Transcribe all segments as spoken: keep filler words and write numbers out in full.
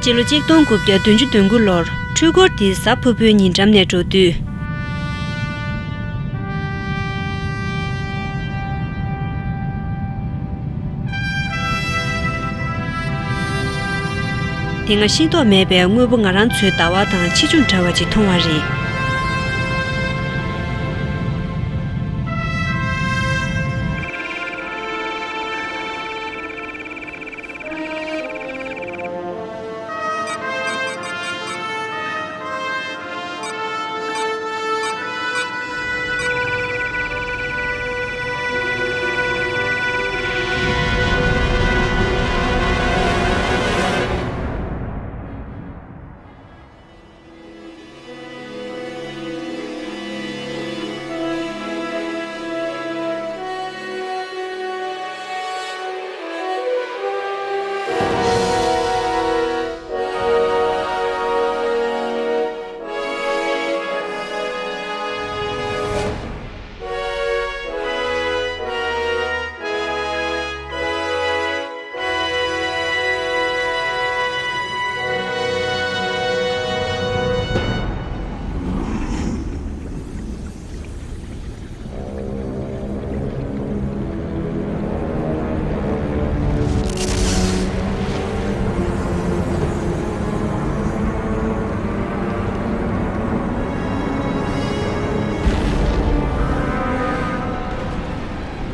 སྤྱི་ལོ་གཅིག་སྟོང་དགུ་བརྒྱ་བདུན་ཅུ་དོན་དགུ་ལོར་འཕྲུལ་འཁོར་འདི་གཟའ་ཕུར་བུའི་ཉེ་འགྲམ་ནས་འགྲོ་དུས། དེ་སྔ་ཤེས་རྟོགས་མེད་པའི་དངོས་པོ་ང་རང་ཚོའི་ཟླ་བ་དང་ཆེ་ཆུང་འདྲ་བ་ཅིག་མཐོང་བ་རེད།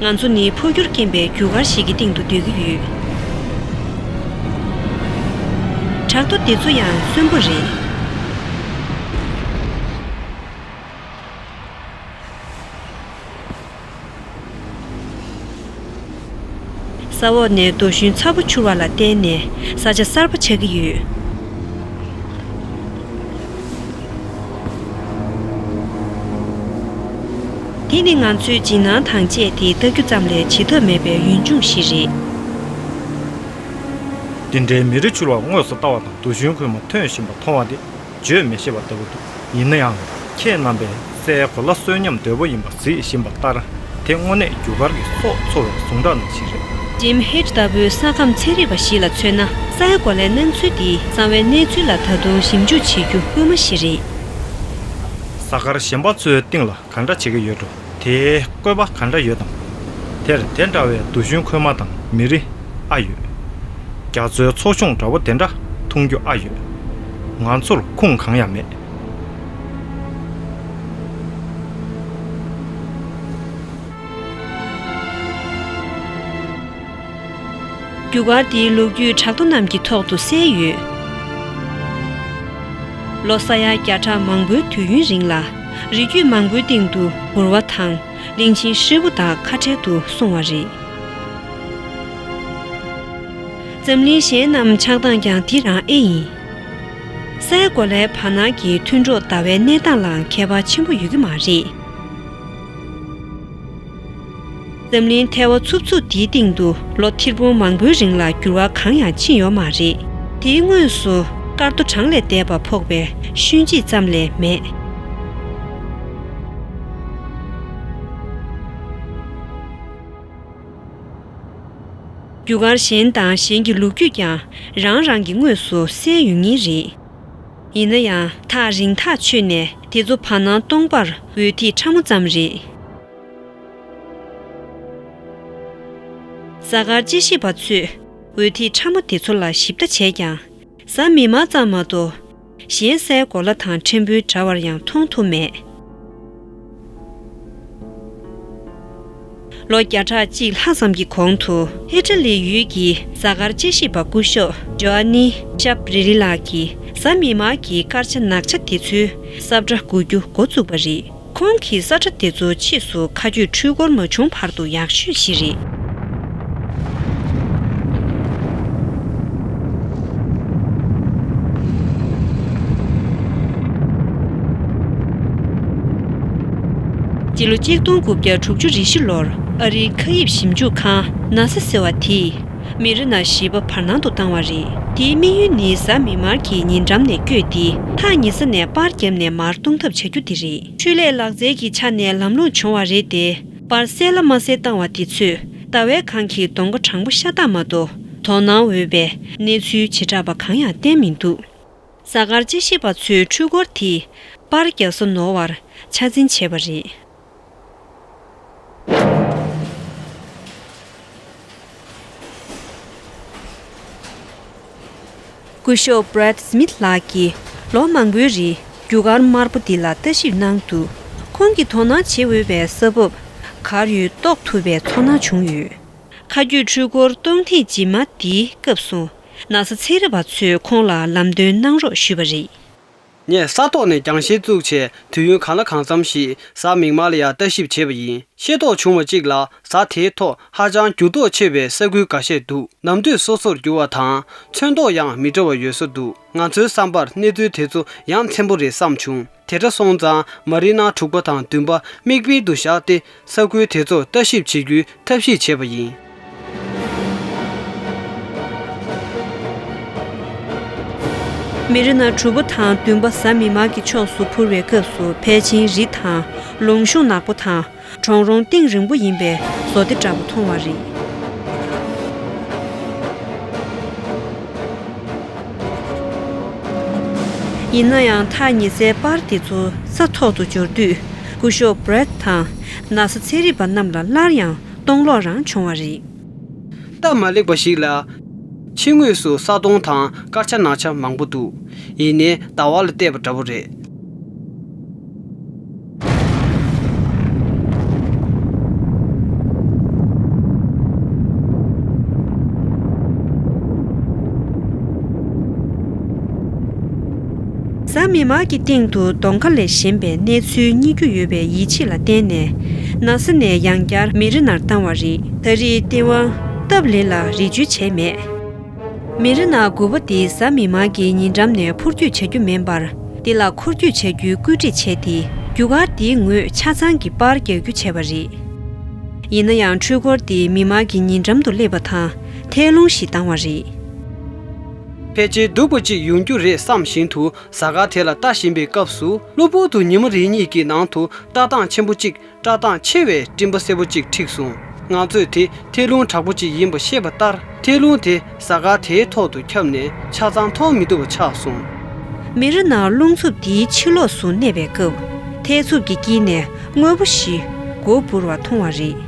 ང་ཚོ་ནི་འཕོ་འགྱུར་སྐྱེན་པའི་རྒྱུ་སྐར་ཞིག་གི་སྟེང་དུ་སྡོད་ཀྱི་ཡོད། བྲག་རྡོ་འདི་ཚོ་ཡང་གསོན་པོ་རེད། ས་འོག་ནས་རྡོ་ཞུན་ཚ་པོ་འཕྱུར་བ་ལ་བརྟེན་ནས་ས་ཆ་གསར་པ་ཆགས་ཀྱི་ཡོད། དེ་ནི་ང་ཚོས་བྱིས་ནང་དང་བཅས་ཏེ་ལྟ་རྒྱུ་ཙམ་ལས་བྱེད་ཐབས་མེད་པའི་ཡུལ་ལྗོངས་ཤིག་རེད། འདི་འདྲའི་མེ་རི་འཕྱུར་བ་དངོས་སུ་ལྟ་བ་དང་རྡོ་ཞུན་ཁོལ་མ་ཐོན་བཞིན་པ་མཐོང་བ་དེ། བརྗོད་མི་ཤེས་པ་ལྟ་བུ་འདུག་ཡིན་ན་ཡང་། ཁྱེད་རྣམ་པས་སའི་གོ་ལ་གསོན་ཉམས་དོད་པོ་ཡིན་པ་གཟིགས་བཞིན་པ་ལྟར། དེ་དངོས་གནས་རྒྱུ་སྐར་གྱི་སྲོག་འཚོ་བའི་ཟུངས་ཁྲག་ནང་བཞིན་རེད། ཇིམ་ཧེད་ལྟ་བུའི་ས་ཁམས་ཚན་རིག་པ་ཞིག་ལ་མཚོན་ན། སའི་གོ་ལའི་སྣང་ཚུལ་འདི་གཙང་བའི་གནས་ཚུལ་ལ་ད་དུང་ཞིབ་འཇུག་བྱེད་རྒྱུ་དཀོན་མོ་ཞིག་རེད། གཟའ་སྐར་གཞན་པ་ཚོའི་སྟེང་ལ་ག་འདྲ་བྱེད་ཀྱི་ཡོད་འགྲོ། དེའི་བཀོད་པ་ག་འདྲ་ཡོད་དམ། དེར་དེ་འདྲ་བའི་རྡོ་ཞུན་ཁོལ་མ་དང་མེ་རི་ཨ་ཡོད། རྒྱ་མཚོའི་མཚོ་གཞོང་འདྲ་བོ་དེ་འདྲ་མཐོང་རྒྱུ་ཨ་ཡོད། ང་ཚོར་ཁུངས་གང་ཡང་མེད། རྒྱུ་སྐར་འདིའི་ལོ་རྒྱུས་བྲག་རྡོ་རྣམས་ཀྱི་ཐོག་ཏུ་གསལ་ཡོད། ལོ་ས་ཡ་བརྒྱ་ཕྲག་མང་པོའི་དུས་ཡུན་རིང་ལ། རི་རྒྱུད་མང་པོའི་སྟེང་དུ་གུར་བ་དང་གླིང་ཆེན་ཧྲིལ་པོ་དག་ཁ་བྲལ་དུ་སོང་བ་རེད། འཛམ་གླིང་གཞན་རྣམས་ཆགས་སྟངས་ཀྱང་འདི་རང་ཨེ་ཡིན། སའི་གོ་ལའི་བར་སྣང་གི་མཐུན་གྲོགས་ཟླ་བའི་གནས་སྟངས་ལའང་ཁྱད་པར་ཆེན་པོ་ཡོད་ཀྱི་མ་རེད། འཛམ་གླིང་ཐལ་བ་འཚུབ་འཚུབ་འདིའི་སྟེང་དུ་ལོ་ཐེར་འབུམ་མང་པོའི་རིང་ལ་འགྱུར་བ་གང་ཡང་ཕྱིན་ཡོད་མ་རེད། དེའི་དངོས་སུ་སྐར་རྡོ་གྲངས་ལས་འདས་པ་ཕོག་པའི་ཤུལ་རྗེས་ཙམ་ལས་མེད། རྒྱུ་སྐར་གཞན་དང་གཞན་གྱི་ལོ་རྒྱུས་ཀྱང་རང་རང་གི་ངོས་སུ་གསལ་ཡོད་ངེས་རེད། ཡིན་ན་ཡང་ཐག་རིང་ཐག་ཆོད་ནས་དེ་ཚོ་བར་སྣང་སྟོང་པར་འོད་ཐིག་ཕྲ་མོ་ཙམ་རེད། གཟའ་སྐར་དཔྱད་ཞིབ་པ་ཚོས་འོད་ཐིག་ཕྲ་མོ་དེ་ཚོ་ལ་ཞིབ་ལྟ་བྱས་ཀྱང་། གཟའ་མིག་དམར་ཙམ་མ་གཏོགས། གཞན་སའི་གོ་ལ་དང་ཕྲན་བུའི་འདྲ་བར་ཡང་མཐོང་ཐུབ་མེད། ལོ་བརྒྱ་ཕྲག་གཅིག་ལྷག་ཙམ་གྱི་གོང་དུ་ཨི་ཊ་ལི་ཡུལ་གྱི་གཟའ་སྐར་དཔྱད་ཞིབ་པ་སྐུ་ཞབས་ཇོ་ཨ་ནི་ཤབ་རི་རི་ལགས་ཀྱིས་གཟའ་མིག་དམར་གྱི་སྐར་ཆ་ནག་ཆ་དེ་ཚོའི་ས་བཀྲ་འགོད་རྒྱུ་འགོ་བཙུགས་པ་རེད། ཁོང་གིས་ས་ཁྲ་དེ་ཚོ་ཕྱིས་སུ་མཁའ་སྤྱོད་འཕྲུལ་འཁོར་མ་བྱུང་བར་དུ་ཡག་ཤོས་ཤིག་རེད། སྤྱི་ལོ་གཅིག་སྟོང་དགུ་བརྒྱ་དྲུག་ཅུ་རེ་བཞི་ལོར་ཨ་རིའི་མཁའ་དབྱིབས་ཞིབ་འཇུག་ཁང་ན་ས་ཟེར་བ་དེས། མེ་རི་ནག་བཞི་པ་བར་སྣང་དུ་བཏང་བ་རེད། དེའི་དམིགས་ཡུལ་ནི་གཟའ་མིག་དམར་གྱི་ཉེ་འགྲམ་ནས་བསྐྱོད་དེ་ཐག་ཉེ་ས་ནས་པར་བརྒྱབ་ནས་མར་གཏོང་ཐབས་བྱ་རྒྱུ་དེ་རེད། འཕྲུལ་ལས་ལག་རྩལ་གྱི་ཆ་ནས་ལམ་ལྷོང་བྱུང་བ་རེད་དེ། པར་གསལ་ལ་མ་གསལ་བཏང་བ་དེ་ཚོས་ཟླ་བའི་སྒང་གི་གདོང་ཁ་དྲང་པོ་ཤ་སྟག་མ་གཏོགས་ དོ་སྣང་འོས་པའི་གནས་ཚུལ་བྱེ་བྲག་པ་གང་ཡང་བསྟན་མི་འདུག་གཟའ་སྐར་དཔྱད་ཞིབ་པ་ཚོས་འཕྲུལ་འཁོར་དེས་པར་རྒྱག་ས་ནོར་བར་ཆ་འཛིན་བྱས་པ་རེད། སྐུ་ཞབས་Brad Smith ལགས་ཀྱིས་ལོ་མང་པོའི་རིང་རྒྱུ་སྐར་དམར་པོ་འདི་ལ་ལྟ་ཞིབ་གནང་འདུག་ཁོང་གིས་དོ་སྣང་བྱེད་འོས་པའི་ས་བབ་ག་རེ་ཡོད་རྟོགས་ཐུབ་པའི་ཚོར་སྣང་བྱུང་ཡོད། མཁའ་སྐྱོད་འཕྲུལ་འཁོར་སྟོང་ཐེངས་རྗེས་མ་འདིའི་སྐབས་སུ། ན་ས་ཚན་རིག་པ་ཚོས་ཁོང་ལ་ལམ་སྟོན་གནང་རོགས་ཞུས་པ་རེད། ངས་ས་ཐོག་ནས་རྒྱང་ཤེལ་བཙུགས་བྱས། དུས་ཡུན་གང་ལ་གང་འཚམ་ཞིག་གཟའ་མིག་དམར་ལ་ཡང་ལྟ་ཞིབ་བྱས་པ་ཡིན། ཤེས་རྟོགས་བྱུང་བ་གཅིག་ལ། གཟའ་དེའི་ཐོག་ཧ་ཅང་འགྱུར་ལྡོག་ཆེ་བའི་ས་ཁུལ་འགའ་ཤས་འདུག་ནམ་དུས་སོ་སོར་འགྱུར་བ་དང་། ཚོན་མདོག་ཡང་མི་འདྲ་བ་ཡོད་ས་འདུག་ང་ཚོའི་བསམ་པར་གནས་ཚུལ་དེ་ཚོ་ཡ་མཚན་པོ་རེད་བསམ་བྱུང་། དེ་འདྲ་སོང་ཙང་། མ་རི་ན་དྲུག་པ་དང་བདུན་པ་དམིགས་འབེན་དུ་བཞག་སྟེ། ས་ཁུལ་དེ་ཚོར་ལྟ་ཞིབ་བྱེད་རྒྱུའི་ཐབས་ཤེས་བྱས་པ་ཡིན། མི་རི་ན་དྲུག་པ་དང་བདུན་པ་གཟའ་མིག་དམར་གྱི་ཕྱོགས་སུ་འཕུར་བའི་སྐབས་སུ། ཕལ་ཆེར་རི་དང་ལུང་གཤོང་ནག་པོ་དང་། གྲོང་རོང་གཏིང་རིང་པོ་ཡིན་པའི་བཟོ་ལྟ་འདྲ་པོ་མཐོང་བ་རེད། ཡིན་ན་ཡང་། ཐག་ཉེ་སའི་པར་དེ་ཚོ་ས་ཐོག་ཏུ་འབྱོར་དུས། སྐུ་ཞབས་Brad དང་ན་ས་ཚན་རིག་པ་རྣམས་ལ་སླར་ཡང་སྟོང་ལོག་རང་བྱུང་བ་རེད། སྟབས་མ་ལེགས་པ་ཞིག་ལ། ཕྱི་ངོས་སུ་ས་དོང་དང་དཀར་ཆ་ནག་ཆ་མང་པོ་འདུག་ཡིན་ནའི་ཟླ་བ་ལ་བལྟས་པ་འདྲ་པོ་རེད། གཟའ་མིག་དམར་གྱི་སྟེང་དུ་གདོང་ཁ་ལས་གཞན་པའི་གནས་ཚུལ་རྙེད་རྒྱུ་ཡོད་པའི་ཡིད་ཆེས་ལ་བརྟེན་ནས། ན་ས་ནས་ཡང་བསྐྱར་མི་རི་ནར་བཏང་བ་རེད། ད་རེས་སྟེས་དབང་སྟབས་ལེགས་ལ་རེ་བཅོལ་བྱས་མེད། མི་རི་ནར་དགུ་པ་དེ་གཟའ་མིག་དམར་གྱི་ཉིན་འགྲམ་ནས་འཕུར་སྐྱོད་བྱ་རྒྱུ་མིན་པར། འདི་ལ་འཁོར་སྐྱོད་བྱ་རྒྱུའི་བཀོད་སྒྲིག་བྱས་ཏེ། རྒྱུ་སྐར་དེའི་ངོས་ཆ་ཚང་གི་པར་རྒྱག་རྒྱུ་བྱས་པ་རེད། ཡིན་ན་ཡང་། འཕྲུལ་འཁོར་དེ་མིག་དམར་གྱི་ཉིན་འགྲམ་དུ་སླེབས་པ་དང་ཐལ་རླུང་ཞིག་ལྡང་བ་རེད། ཕལ་ཆེར་སྡུག་པ་ཅིག་ཡོང་རྒྱུ་རེད་བསམ་བཞིན་དུ་གཟའ་སྐར་དེ་ལ་ལྟ་བཞིན་པའི་སྐབས་སུ། གློ་བུར་དུ་ཉི་མ་རེ་གཉིས་ཀྱི་ནང་དུ་བཀྲག་མདངས་ཆེན་པོ་གཅིག་བཀྲག་མདངས་ཆེ་བའི་སྤྲིན་པ་སེར་པོ་གཅིག་འཁྲིགས་སོང་། ང་ཚོས་དེ་ཐལ་རླུང་དྲག་པོ་གཅིག་ཡིན་པ་ཤེས་པ་ལྟར། ཐལ་རླུང་དེ་གཟའ་སྐར་དེའི་ཐོག་ཏུ་ཁྱབ་ནས་ཆ་ཚང་མཐོང་མི་ཐུབ་པ་ཆགས་སོང་། མི་རི་ནར་རླུང་འཚུབ་དེའི་ཕྱི་ལོགས་སུ་གནས་པའི་སྐབས། ཐལ་འཚུབ་ཀྱི་དཀྱིལ་ནས་དངོས་པོ་ཞིག་མགོ་འབུར་བ་མཐོང་བ་རེད།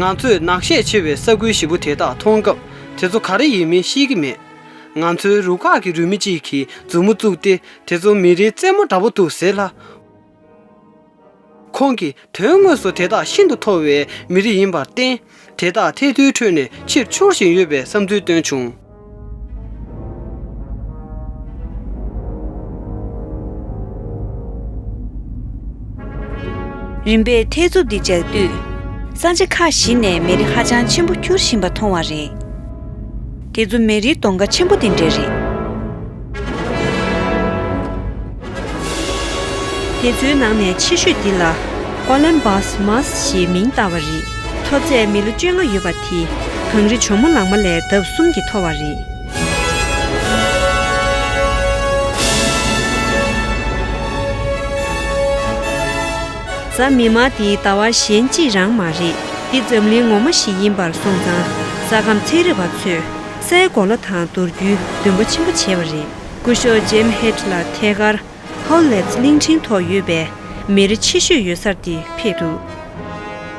ང་ཚོས་ནག་ཤས་ཆེ་བའི་ས་ཁུལ་བཞི་པོ་དེ་དག་མཐོང་སྐབས། དེ་ཚོ་ག་རེ་ཡིན་མིན་ཤེས་ཀྱི་མེད། ང་ཚོའི་རུ་ཁག་གི་རུས་མི་གཅིག་གིས་མཛུབ་མོ་བཙུགས་ཏེ། དེ་ཚོ་མི་རིའི་རྩེད་མོ་འདྲ་པོ་འདུག་ཟེར་ལ། ཁོང་གིས་དོན་དངོས་སུ་དེ་དག་ཤིན་ཏུ་མཐོ་བའི་མི་རིགས་ཡིན་པར་བརྟེན། དེ་དག་ཐལ་རྡུལ་ཁྲོད་ནས་ཕྱིར་འཕྱུར་བཞིན་ཡོད་པའི་བསམ་ཚུལ་བཏོན་བྱུང་། རིམ་པས་ཐལ་འཚུབ་འདི་འཇགས་དུས། ས་ཆ་ཁག་བཞི་ནས་མེ་རི་ཧ་ཅང་ཆེན་པོ་འཁྱུར་བཞིན་པ་མཐོང་བ་རེད། དེ་ཚོ་མེ་རིའི་གདོང་ཁ་ཆེན་པོ་དེ་འདྲ་རེད། དེ་ཚོའི་ནང་ནས་ཆེ་ཤོས་འདི་ལ་Olympus Mons ཞེས་མིང་བཏགས་པ་རེད། མཐོ་ཚད་མི་ལོ་བཅོ་ལྔ་ཡོད་པ་དེ་གངས་རི་ཇོ་མོ་ལང་མ་ལས་ལྡབ་གསུམ་གྱིས་མཐོ་བ་རེད། གཟའ་མིག་དམར་འདི་ཟླ་བ་གཞན་གཅིག་རང་མ་རེད། འདི་འཛམ་གླིང་ངོ་མ་ཞིག་ཡིན་པར་སོང་ཙང་། ས་ཁམས་ཚན་རིག་པ་ཚོས་སའི་གོ་ལ་དང་བསྡུར་རྒྱུའི་འདུན་པ་ཆེན་པོ་བྱས་པ་རེད། སྐུ་ཞབས་Jim Head ལགས་ཐད་ཀར་Howlett གླིང་ཕྲན་ཐོག་ཡོད་པའི་མེ་རི་ཆེ་ཤོས་ཡོད་སར་དེ་ཕེབས་འདུག་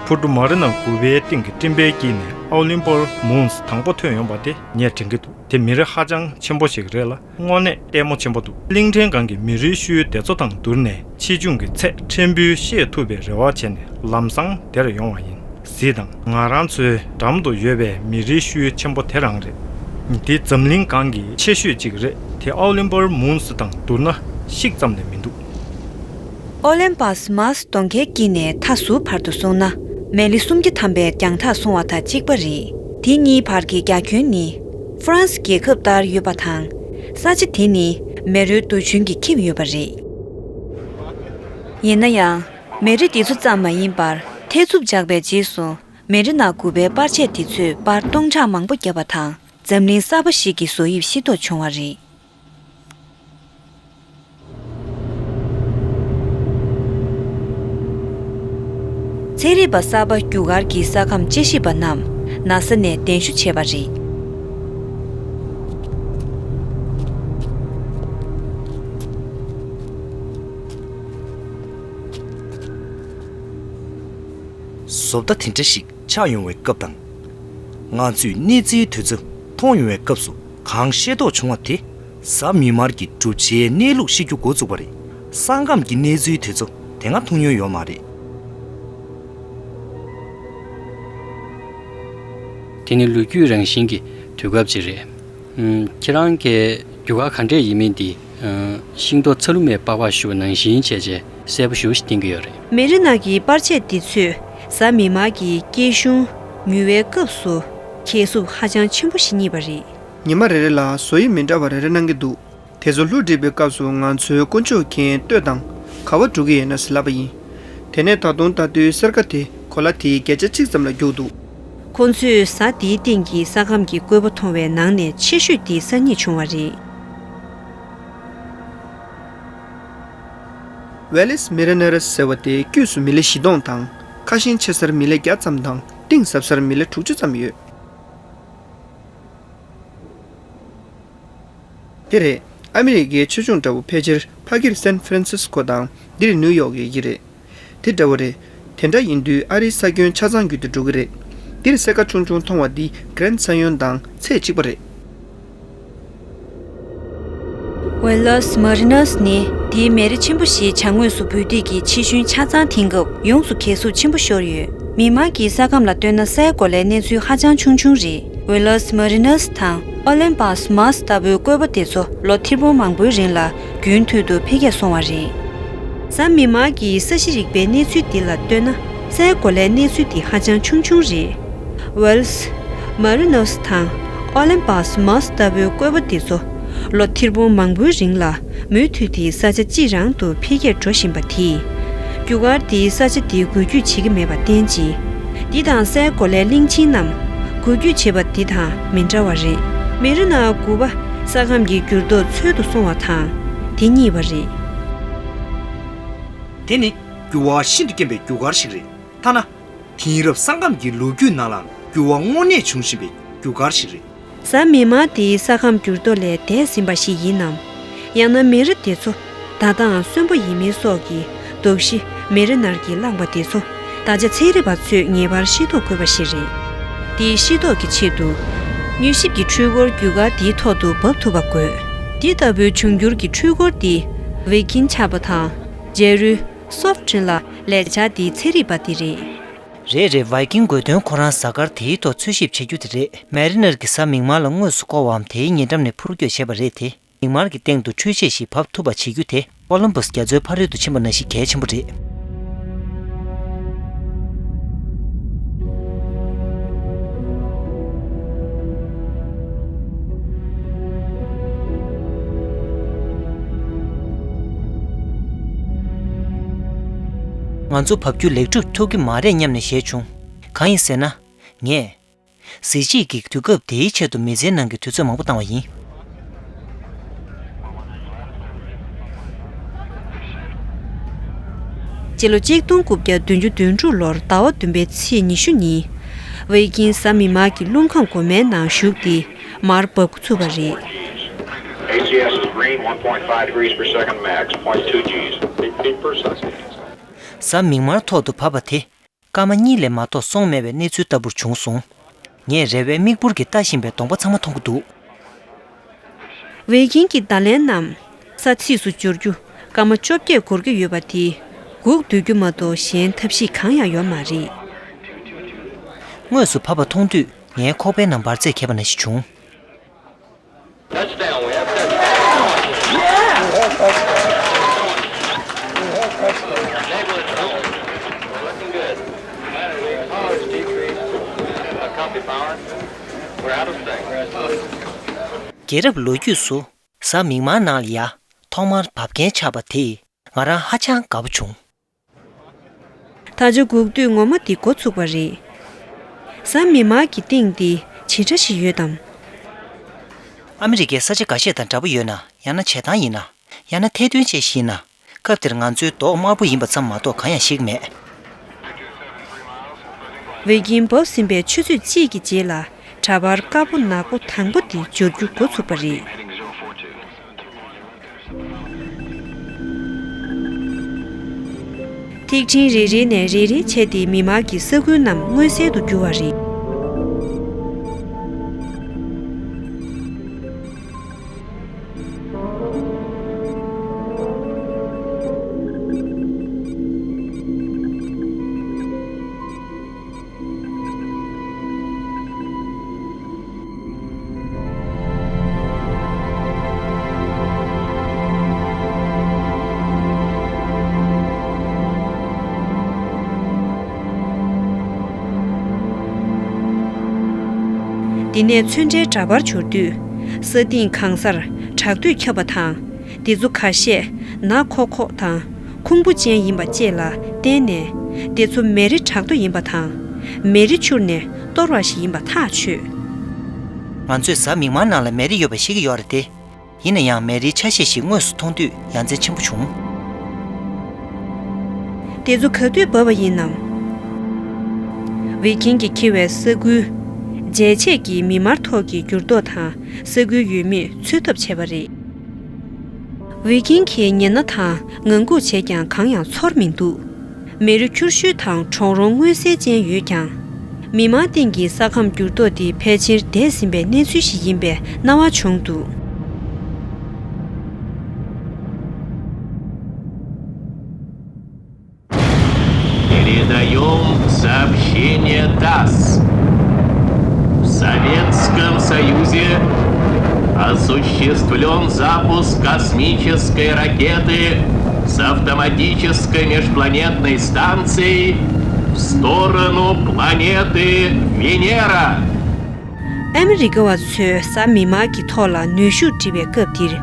འཕུར་གྲུ་མ་རི་ན་དགུ་པའི་སྟེང་གི་སྤྲིན་པའི་དཀྱིལ་ནས་Olympus Mons དང་པོ་ཐོན་ཡོང་པ་དེ་ངས་དྲན་གྱི་འདུག་དེ་མེ་རི་ཧ་ཅང་ཆེན་པོ་ཞིག་རེད་ལ། དངོས་གནས་ལྟད་མོ་ཆེན་པོ་འདུག་གླིང་ཕྲན་སྒང་གི་མེ་རིའི་ཤུལ་དེ་ཚོ་དང་བསྡུར་ནས་ཆེ་ཆུང་གི་ཚད་ཕྲན་བུ་ཤེས་ཐུབ་པའི་རེ་བ་བྱས་ནས་ལམ་སང་དེར་ཡོང་བ་ཡིན། གཟིགས་དང་། ང་རང་ཚོའི་འགྲམ་དུ་ཡོད་པའི་མེ་རིའི་ཤུལ་ཆེན་པོ་དེ་རང་རེད། འདི་འཛམ་གླིང་སྒང་གི་ཆེ་ཤོས་གཅིག་རེད། དེ་Olympus Mons དང་བསྡུར་ན་ཤིག་ཙམ་ལས་མི་འདུག Olympus Mons གདོང་ཁའི་དཀྱིལ་ནས་མཐའ་ཟུར་བར་དུ་སོང་ན། མེ་ལེ་སུམ་བརྒྱ་ཐམ་པའི་རྒྱང་ཐག་སོང་བ་དང་གཅིག་པ་རེད། དེ་གཉིས་བར་གྱི་རྒྱ་ཁྱོན་ནི་ཧྥ་རན་སི་རྒྱལ་ཁབ་ལྟར་ཡོད་པ་དང་། ས་ཆ་དེ་ནི་མེ་རོའི་རྡུལ་ཚོན་གྱིས་ཁེབས་ཡོད་པ་རེད། ཡིན་ན་ཡང་། མེ་རི་དེ་ཚོ་ཙམ་མ་ཡིན་པར། ཐལ་འཚུབ་འཇགས་པའི་རྗེས་སུ། མེ་རི་ནང་དགུ་པའི་པར་ཆས་དེ་ཚོས་པར་སྟོང་ཕྲག་མང་པོ་བརྒྱབ་པ་དང་། འཛམ་གླིང་གསར་པ་ཞིག་གི་བཟོ་དབྱིབས་ཤེས་རྟོགས་བྱུང་བ་རེད། ཚན་རིག་པ་གསར་པ་རྒྱུ་སྐར་གྱི་ས་ཁམས་དཔྱད་ཞིབ་པ་རྣམས་ན་ས་ནས་གདན་ཞུ་བྱས་པ་རེད། ལོ་ཟླ་དེ་འདྲ་ཞིག་ཆགས་ཡོང་བའི་སྐབས་དང་། ང་ཚོས་གནས་ཚུལ་དེ་ཚོ་མཐོང་ཡོང་བའི་སྐབས་སུ་གང་ཤེས་རྟོགས་བྱུང་བ་དེ། གཟའ་མིག་དམར་གྱི་བསྒྲུབ་བྱའི་གནས་ལུགས་ཤེས་རྒྱུ་འགོ་བཙུགས་པ་རེད། ས་ཁམས་ཀྱི་གནས་ཚུལ་དེ་ཚོ་དེ་སྔ་མཐོང་མྱོང་ཡོད་མ་རེད། དེ་ནི་ལོ་རྒྱུས་རང་བཞིན་གྱི་དུས་སྐབས་ཅིག་རེད། ཨུམ། ཁྱེད་རང་གིས་རྒྱུ་སྐར་ག་འདྲས་ཡིན་མིན་འདི། ཨ། ཤིང་ཏོག་ཚ་ལུ་མའི་པགས་པ་ཞུ་བ་ནང་བཞིན་བྱས་རྗེས་གསལ་པོ་ཞེ་པོ་ཞིག་བསྟན་གྱི་ཡོད་རེད། མི་རི་ནག་གི་པར་ཆས་འདི་ཚོས་གཟའ་མིག་དམར་གྱི་སྐྱེད་གཞུང་ཉུལ་བའི་སྐབས་སུ་གས་སྲུབས་ཧ་ཅང་ཆེན་པོ་ཞིག་རྙེད་པ་རེད། ཉི་མ་རེ་རེ་ལ་བཟོ་དབྱིབས་མི་འདྲ་བ་རེ་རེ་གནང་གི་འདུག་དེ་ཚོ་ལྷུ་སྒྲིག་པའི་སྐབས་སུ་ང་ཚོའི་དཀོན་མཆོག་མཁྱེན་ལྟོས་དང་། ག་པར་འགྲོ་གི་ཡོད་ན་ཟེར་ལབ་པ་ཡིན། དེ་ནས་ད་དུང་ལྟ་དུས་སེར་ཀ་དེ་གོ་ལ་དེའི་བརྒྱ་ཆ་གཅིག་ཙམ་ལ་རྒྱུགས་འདུག་ཁོང་ཚོས་གཟའ་དེའི་སྟེང་གི་ས་ཁམས་ཀྱི་བཀོད་པ་མཐོང་བའི་ནང་ནས་ཆེ་ཤོས་དེ་གསར་རྙེད་བྱུང་བ་རེད། ཝེ་ལིས་མེ་རི་ནར་ཟེར་བ་དེ་དཀྱུས་སུ་མི་ལེ་བཞི་སྟོང་དང་། ཁ་ཤས་ཆེ་སར་མི་ལེ་བརྒྱ་ཙམ་དང་། གཏིང་ཟབ་སར་མི་ལེ་དྲུག་ཅུ་ཙམ་ཡོད། དེ་རེད། ཨ་མི་རི་ཀའི་ཆེ་ཆུང་འདྲ་བོ་ཕལ་ཆེར་ཕ་གིར་སན་ཧྥ་རན་སིས་ཀོ་དང་། འདིར་ནིའུ་ཡོག་ཡོད་ཀྱི་རེད། དེ་འདྲ་བོ་རེད། དེ་འདྲ་ཡིན་དུས་ཨ་རིའི་ས་ཁྱོན་ཆ་ཚང་བརྒྱུད་དུ་འགྲོ་གི་རེད། འདིར་སེར་ཀ་ཆུང་ཆུང་མཐོང་བ་འདི་གྷ་རན་ཌི་ཁེ་ཉོན་དང་ཚད་གཅིག་པ་རེད། ཝེ་ལོས་མ་རི་ནོས་ནི་དེའི་མེ་རི་ཆེན་པོ་ཞིག་བྱང་ངོས་སུ་འབུད་དུས་ཀྱི་ཕྱི་ཤུན་ཆ་ཚང་དེང་སྐབས་ཡོངས་སུ་གས་སྲུབས་ཆེན་པོ་ཤོར་ཡོད། མིག་དམར་གྱི་ས་ཁམས་ལ་ལྟོས་ན་སའི་གོ་ལའི་གནས་ཚུལ་ཧ་ཅང་ཆུང་ཆུང་རེད། ཝེ་ལོས་མ་རི་ནོས་དང་ཨོ་ལིམ་པ་སི་མཱས་ལྟ་བུའི་བཀོད་པ་དེ་ཚོ་ལོ་ཐེར་འབུམ་མང་པོའི་རིང་ལ་རྒྱུན་མཐུད་དུ་འཕེལ་རྒྱས་སོང་བ་རེད། གཟའ་མིག་དམར་གྱི་ས་གཤིས་རིག་པའི་གནས་ཚུལ་འདི་ལ་ལྟོས་ན། སའི་གོ་ལའི་གནས་ཚུལ་འདི་ཧ་ཅང་ཆུང་ཆུང་རེད། ཝེ་ལོས་མ་རི་ནོས་དང་ཨོ་ལིམ་པ་སི་མཱས་ལྟ་བུའི་བཀོད་པ་འདི་ཚོ་ལོ་ཐེར་འབུམ་མང་པོའི་རིང་ལ་མུ་མཐུད་དེ་ས་ཆ་གཅིག་རང་དུ་འཕེལ་རྒྱས་འགྲོ་བཞིན་པ་དེས། རྒྱུ་སྐར་འདིའི་ས་ཆ་འདི་འགུལ་སྐྱོད་བྱེད་ཀྱི་མེད་པར་བརྟེན་ཅིང་། འདི་དང་སའི་གོ་ལའི་གླིང་ཆེན་རྣམས་འགུལ་སྐྱོད་བྱེད་པ་འདི་དང་མི་འདྲ་བ་རེད། མེ་རི་ནག་དགུ་པ་ས་ཁམས་ཀྱི་འགྱུར་ལྡོག་འཚོལ་དུ་སོང་བ་དང་དེ་རྙེད་པ་རེད། དེ་ནི་འགྱུར་བ་ཤིན་ཏུ་སྐྱེན་པའི་རྒྱུ་སྐར་ཞིག་རེད། ཐ་ན། དེང་རབས་ས་ཁམས་ཀྱི་ལོ་རྒྱུས་ནང་ལའང་འགྱུར་བ་དངོས་གནས་འབྱུང་བཞིན་པའི་རྒྱུ་སྐར་ཞིག་རེད། གཟའ་མིག་དམར་དེའི་ས་ཁམས་འགྱུར་ལྡོག་ལས་འདས་ཟིན་པ་ཞིག་ཡིན་ནམ། ཡང་ན་མེ་རི་དེ་ཚོ་ད་ལྟའང་གསོན་པོ་ཡིན་མིན་སོགས་ཀྱི་དོགས་གཞི་མེ་རི་ནར་གྱིས་བསླངས་པ་དེ་ཚོ་ད་ཆ་ཚན་རིག་པ་ཚོས་ངེས་པར་ཤེས་རྟོགས་དགོས་པ་ཞིག་རེད། དེའི་ཤེས་རྟོགས་ཀྱི་ཆེད་དུ། མྱུལ་ཞིབ་ཀྱི་འཕྲུལ་འཁོར་རྒྱུ་སྐར་དེའི་ཐོག་ཏུ་འབབ་ཐུབ་པ་དགོས། དེ་ལྟ་བུའི་འབྱུང་འགྱུར་གྱི་འཕྲུལ་འཁོར་དེ་ཝི་ཀིན་ཆགས་པ་དང་། ཇེ་རུའི་སོབ་ཊིན་ལ་ལས་བྱ་དེའི་ཚན་རིག་པ་དེ་རེད། རེད་རེད། ཝི་ཀིན་དགོས་དོན་ཁོ་རང་གཟའ་སྐར་དེའི་ཐོག་འཚོལ་ཞིབ་བྱ་རྒྱུ་དེ་རེད། མེ་རི་ནར་གྱིས་གཟའ་མིག་དམར་ལ་དངོས་སུ་བསྐོར་བའམ་དེའི་ཉེ་འགྲམ་ནས་འཕུར་སྐྱོད་བྱས་པ་རེད་དེ། མིག་དམར་གྱི་སྟེང་དུ་འཕྲུལ་ཆས་ཤིག་བབས་ཐུབ་པ་བྱེད་རྒྱུ་དེ་ཀོ་ལམ་བུ་སི་རྒྱ་མཚོའི་ཕ་རོལ་ཏུ་ཕྱིན་པ་ནང་བཞིན་གལ་ཆེན་པོ་རེད། ང་ཚོ་བབས་རྒྱུ་ལེགས་གྲུབ་ཐོབ་ཀྱི་མ་རེད་སྙམ་ནས་ཞེད་བྱུང་། གང་ཡིན་ཟེར་ན། ངས། གཟི་བརྗིད་ཀྱི་དུས་སྐབས་དེའི་ཆེད་དུ་མི་ཚེའི་ནང་གི་དུས་ཚོད་མང་པོ་བཏང་བ་ཡིན། སྤྱི་ལོ་གཅིག་སྟོང་དགུ་བརྒྱ་བདུན་ཅུ་དོན་དྲུག་ལོར་ཟླ་བ་བདུན་པའི་ཚེས་ཉི་ཤུ་ཉིན། ཝེ་ཀིན་གཟའ་མིག་དམར་གྱི་རླུང་ཁམས་གོང་མའི་ནང་ཞུགས་ཏེ་མར་འབབ་འགོ་ཚུགས་པ་རེད། A C S is green, one point five degrees per second max, point two Gs. Eight feet per second. གཟའ་མིག་དམར་ཐོག་ཏུ་བབས་པ་དེ། སྐར་མ་གཉིས་ལས་མ་གཏོགས་སོང་མེད་པའི་གནས་ཚུལ་ལྟ་བུར་བྱུང་སོང་། ངས་རེ་བའི་མིག་འབུར་གྱིས་ལྟ་བཞིན་པའི་གདོང་པ་ཚང་མ་མཐོང་གི་འདུག་ཝེ་ཀིན་གྱི་བརྡ་ལན་རྣམས་ས་ཚིགས་སུ་འབྱོར་རྒྱུ་སྐར་མ་བཅོ་བརྒྱད་འགོར་གྱི་ཡོད་པ་དེ་སྒུག་སྡོད་རྒྱུ་མ་གཏོགས་གཞན་ཐབས་ཤེས་གང་ཡང་ཡོད་མ་རེད། དངོས་སུ་བབས་པ་མཐོང་དུས་ངའི་ཁོག་པའི་ནང་འབར་རྫས་ཁེལ་བ་ནང་བཞིན་བྱུང་། Touchdown, we have touchdown. Yeah! We're looking good. Power's decreased. Uh, copy power. We're out of sync. རྒྱལ་རབས་ལོ་རྒྱུས་སུ་གཟའ་མིག་དམར་ནང་ལ་ཡ་ཐོག་མར་བབས་མཁན་ཆགས་པ་དེས་ང་རང་ཧ་ཅང་དགའ་པོ་བྱུང་། ད་ཆ་སྒུག་དུས་ངོ་མ་འདི་འགོ་ཚུགས་པ་རེད། གཟའ་མིག་དམར་གྱི་སྟེང་འདི་ཇི་འདྲ་ཞིག་ཡོད་དམ། ཨ་མི་རི་ཀའི་ས་ཆ་འགའ་ཤས་དང་འདྲ་པོ་ཡོད་ན། ཡང་ན་བྱེ་ཐང་ཡིན་ན། ཡང་ན་ཐལ་འདོན་བྱས་ཤིག་ཡིན་ན། སྐབས་དེར་ང་ཚོའི་མདོག་དམར་པོ་ཡིན་པ་ཙམ་མ་གཏོགས་གང་ཡང་ཤེས་ཀྱི་མེད། ཝེ་ཀིན་བབས་ཟིན་པའི་ཆུ་ཚོད་གཅིག་གི་རྗེས་ལ་གྲྭ་པར་དཀར་པོ་ནག་པོ་དང་པོ་དེ་འབྱོར་རྒྱུ་འགོ་ཚུགས་པ་རེད། ཐིག་ཕྲེང་རེ་རེ་ནས་རེ་རེ་བྱས་ཏེ་མི་མང་གི་ས་ཁུལ་རྣམས་མངོན་གསལ་དུ་གྱུར་བ་རེད། དེ་ནས་ཚོན་ཁྲའི་འདྲ་པར་འབྱོར་དུས། ས་སྟེང་གང་སར་བྲག་དུད་ཁྱབ་པ་དང་། དེ་ཚོ་ཁ་ཤས་ནག་ཁོག་ཁོག་དང་ཁུང་བུ་ཅན་ཡིན་པ་བཅས་ལ་བརྟེན་ནས། དེ་ཚོ་མེ་རི་བྲག་རྡོ་ཡིན་པ་དང་། མེ་རི་འཕྱུར་ནས་གཏོར་བ་ཞིག་ཡིན་པ་ཐག་ཆོད། ང་ཚོས་གཟའ་མིག་དམར་ནང་ལ་མེ་རི་ཡོད་པ་ཤེས་ཀྱི་ཡོད་རེད་དེ། ཡིན་ན་ཡང་མེ་རིའི་ཆ་ཤས་ཤིག་དངོས་སུ་མཐོང་དུས་ཡ་མཚན་ཆེན་པོ་བྱུང་། དེ་ཚོ་ག་དུས་བབས་པ་ཡིན་ནམ། ཝི་ཀིང་གིས་འཁྱེར་བའི་ས་འགུལ། འཇལ་ཆས་ཀྱིས་མིག་དམར་ཐོག་གི་འགྱུར་ལྡོག་དང་ས་འགུལ་ཡོད་མེད་འཚོལ་ཐབས་བྱས་པ་རེད། ཝི་ཀིང་གིས་ཉན་ན་དང་ངང་སྒུག་བྱས་ཀྱང་གང་ཡང་ཚོར་མི་འདུག་མེ་རི་འཁྱུར་ཤུལ་དང་གྲོང་རོང་མངོན་གསལ་ཅན་ཡོད་ཀྱང་། མི་མང་སྟེང་གི་ས་ཁམས་འགྱུར་ལྡོག་འདི་ཕལ་ཆེར་འདས་ཟིན་པའི་གནས་ཚུལ་ཞིག་ཡིན་པའི་སྣང་བ་བྱུང་འདུག Передаём сообщение тасс. В Советском Союзе осуществлён запуск космической ракеты с автоматической межпланетной станцией в сторону планеты Венера. ཨ་མི་རི་ཀ་བ་ཚོས་གཟའ་མིག་དམར་གྱི་ཐོག་ལ་ནུས་ཤུགས་སྒྲིལ་བའི་སྐབས་འདིར།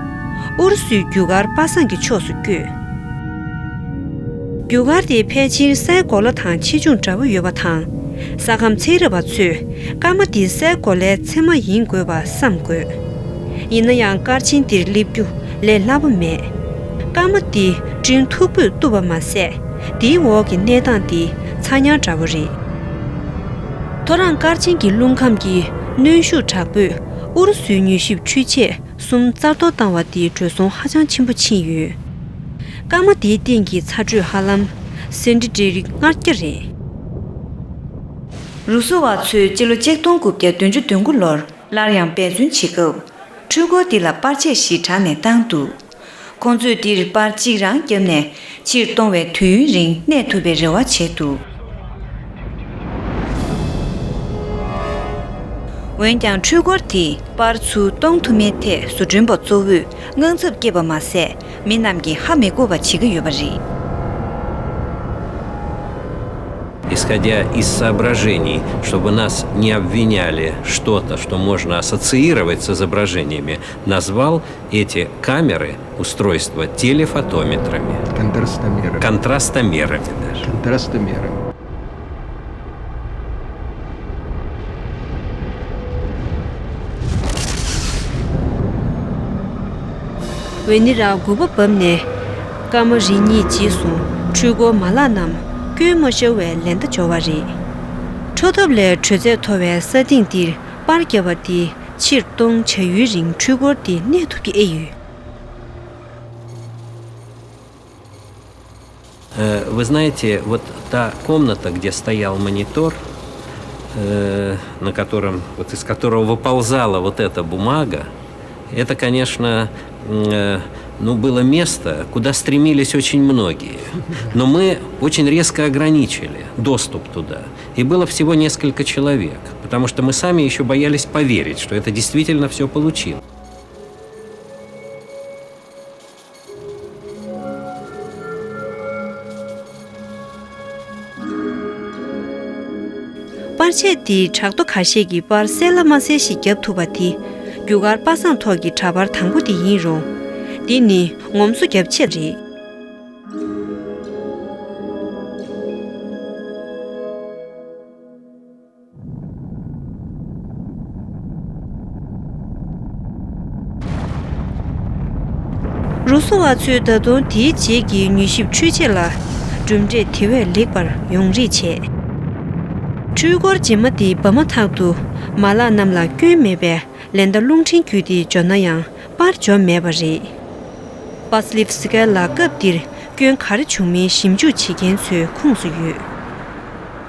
ཨུ་རུ་སུའི་རྒྱུ་སྐར་པ་སངས་ཀྱི་ཕྱོགས་སུ་བསྐྱོད། རྒྱུ་སྐར་དེ་ཕལ་ཆེར་སའི་གོ་ལ་དང་ཆེ་ཆུང་འདྲ་པོ་ཡོད་པ་དང་། ས་ཁམས་ཚན་རིག་པ་ཚོས་སྐར་མ་དེ་སའི་གོ་ལའི་མཚེ་མ་ཡིན་དགོས་པ་བསམ་དགོས། ཡིན་ན་ཡང་སྐར་ཆེན་འདིར་སླེབས་རྒྱུ་ལས་སླ་པོ་མེད། སྐར་མ་འདི་སྤྲིན་མཐུག་པོས་གཏུབས་པ་མ་ཟད། དེའི་འོག་གི་གནས་སྟངས་འདི་ཚ་ཉར་འདྲ་པོ་རེད། ཐོ་རངས་སྐར་ཆེན་གྱི་རླུང་ཁམས་ཀྱི་གནོན་ཤུགས་དྲག་པོས་ཨུ་རུ་སུའི་མྱུལ་ཞིབ་འཕྲུལ་ཆས་གསུམ་རྩ་གཏོར་བཏང་བ་དེའི་འགྲོ་སོང་ཧ་ཅང་ཆེན་པོ་ཕྱིན་ཡོད། སྐར་མ་དེའི་སྟེང་གི་ཚ་དྲོད་ཧ་ལམ་སེན་ཊི་གྲེ་ཌི་ལྔ་བརྒྱ་རེད། རུ་སུ་བ་ཚོས་སྤྱི་ལོ་ཆིག་སྟོང་དགུ་བརྒྱ་བདུན་ཅུ་དོན་དགུ་ལོར་སླར་ཡང་འབད་བརྩོན་བྱེད་སྐབས། འཕྲུལ་འཁོར་འདི་ལ་པར་ཆས་ཞིག་དྲངས་ནས་བཏང་འདུག་ཁོང་ཚོས་འདིར་པར་གཅིག་རང་བརྒྱབ་ནས་ཕྱིར་གཏོང་བའི་དུས་ཡུན་རིང་གནས་ཐུབ་པའི་རེ་བ་བྱས་འདུག་འོན་ཀྱང་འཕྲུལ་འཁོར་དེས་པར་ཚུར་གཏོང་ཐུབ་མིན་ཐད་བཟོ་སྐྲུན་པ་གཙོ་བོས་དངངས་འཚབ་སྐྱེས་པ་མ་ཟད། མི་རྣམས་ཀྱིས་ཧ་མི་གོ་བ་བྱེད་ཀྱི་ཡོད་པ་རེད། Исходя из соображений, чтобы нас не обвиняли что-то, что можно ассоциировать с изображениями, назвал эти камеры, устройства телефотометрами. Контрастомерами. Контрастомерами даже. Контрастомерами. ཝེ་ནི་ར་དགུ་པ་བབས་ནས། སྐར་མ་རེ་གཉིས་རྗེས་སུ་འཕྲུལ་འཁོར་མ་ལག་རྣམས་སྐྱོན་མ་ཤོར་བའི་ལན་བརྡ་འབྱོར་བ་རེད། འཕྲོ་ཐབས་ལས་དྲོད་ཚད་མཐོ་བའི་ས་སྟེང་འདིར་པར་བརྒྱབ་པ་དེ་ཕྱིར་གཏོང་བྱ་ཡུན་རིང་འཕྲུལ་འཁོར་དེ་གནས་ཐུབ་ཀྱི་ཨེ་ཡོད། Э, Вы знаете, вот та комната, где стоял монитор, э, на котором, вот из которого выползала вот эта бумага, это, конечно, м, э, ну, было место, куда стремились очень многие. Но мы очень резко ограничили доступ туда. И было всего несколько человек, потому что мы сами еще боялись поверить, что это действительно все получилось. པར་ཆས་འདིས་བྲག་རྡོ་ཁ་ཤས་ཀྱི་པར་གསལ་ལ་མ་གསལ་ཞིག་བརྒྱབ་ཐུབ་པ་དེ། རྒྱུ་སྐར་པ་སངས་ཐོག་གི་འདྲ་པར་དང་པོ་དེ་ཡིན་རུང་། འདི་ནི་ངོམ་སོ་བརྒྱབ་ཆེད་རེད། རུ་སུ་བ་ཚོས་ད་དུང་དེའི་རྗེས་ཀྱི་མྱུལ་ཞིབ་འཕྲུལ་ཆས་ལ་གྲུབ་འབྲས་དེ་བས་ལེགས་པར་ཡོང་རེ་བྱས། འཕྲུལ་འཁོར་རྗེས་མ་དེ་འབབ་མ་ཐག་ཏུ་མ་ལག་རྣམས་ལ་སྐྱོན་མེད་པའི་ལན་བརྡ་རླུང་འཕྲིན་བརྒྱུད་དེ་འབྱོར་ན་ཡང་པར་འབྱོར་མེད་པ་རེད། པ་སི་ལིབ་སི་ཀ་ལགས་སྐབས་འདིར་ སྐྱོན་ག་རེ་བྱུང་མིན་ཞིབ་འཇུག་བྱེད་མཁན་ཚོའི་ཁོངས་སུ་ཡོད།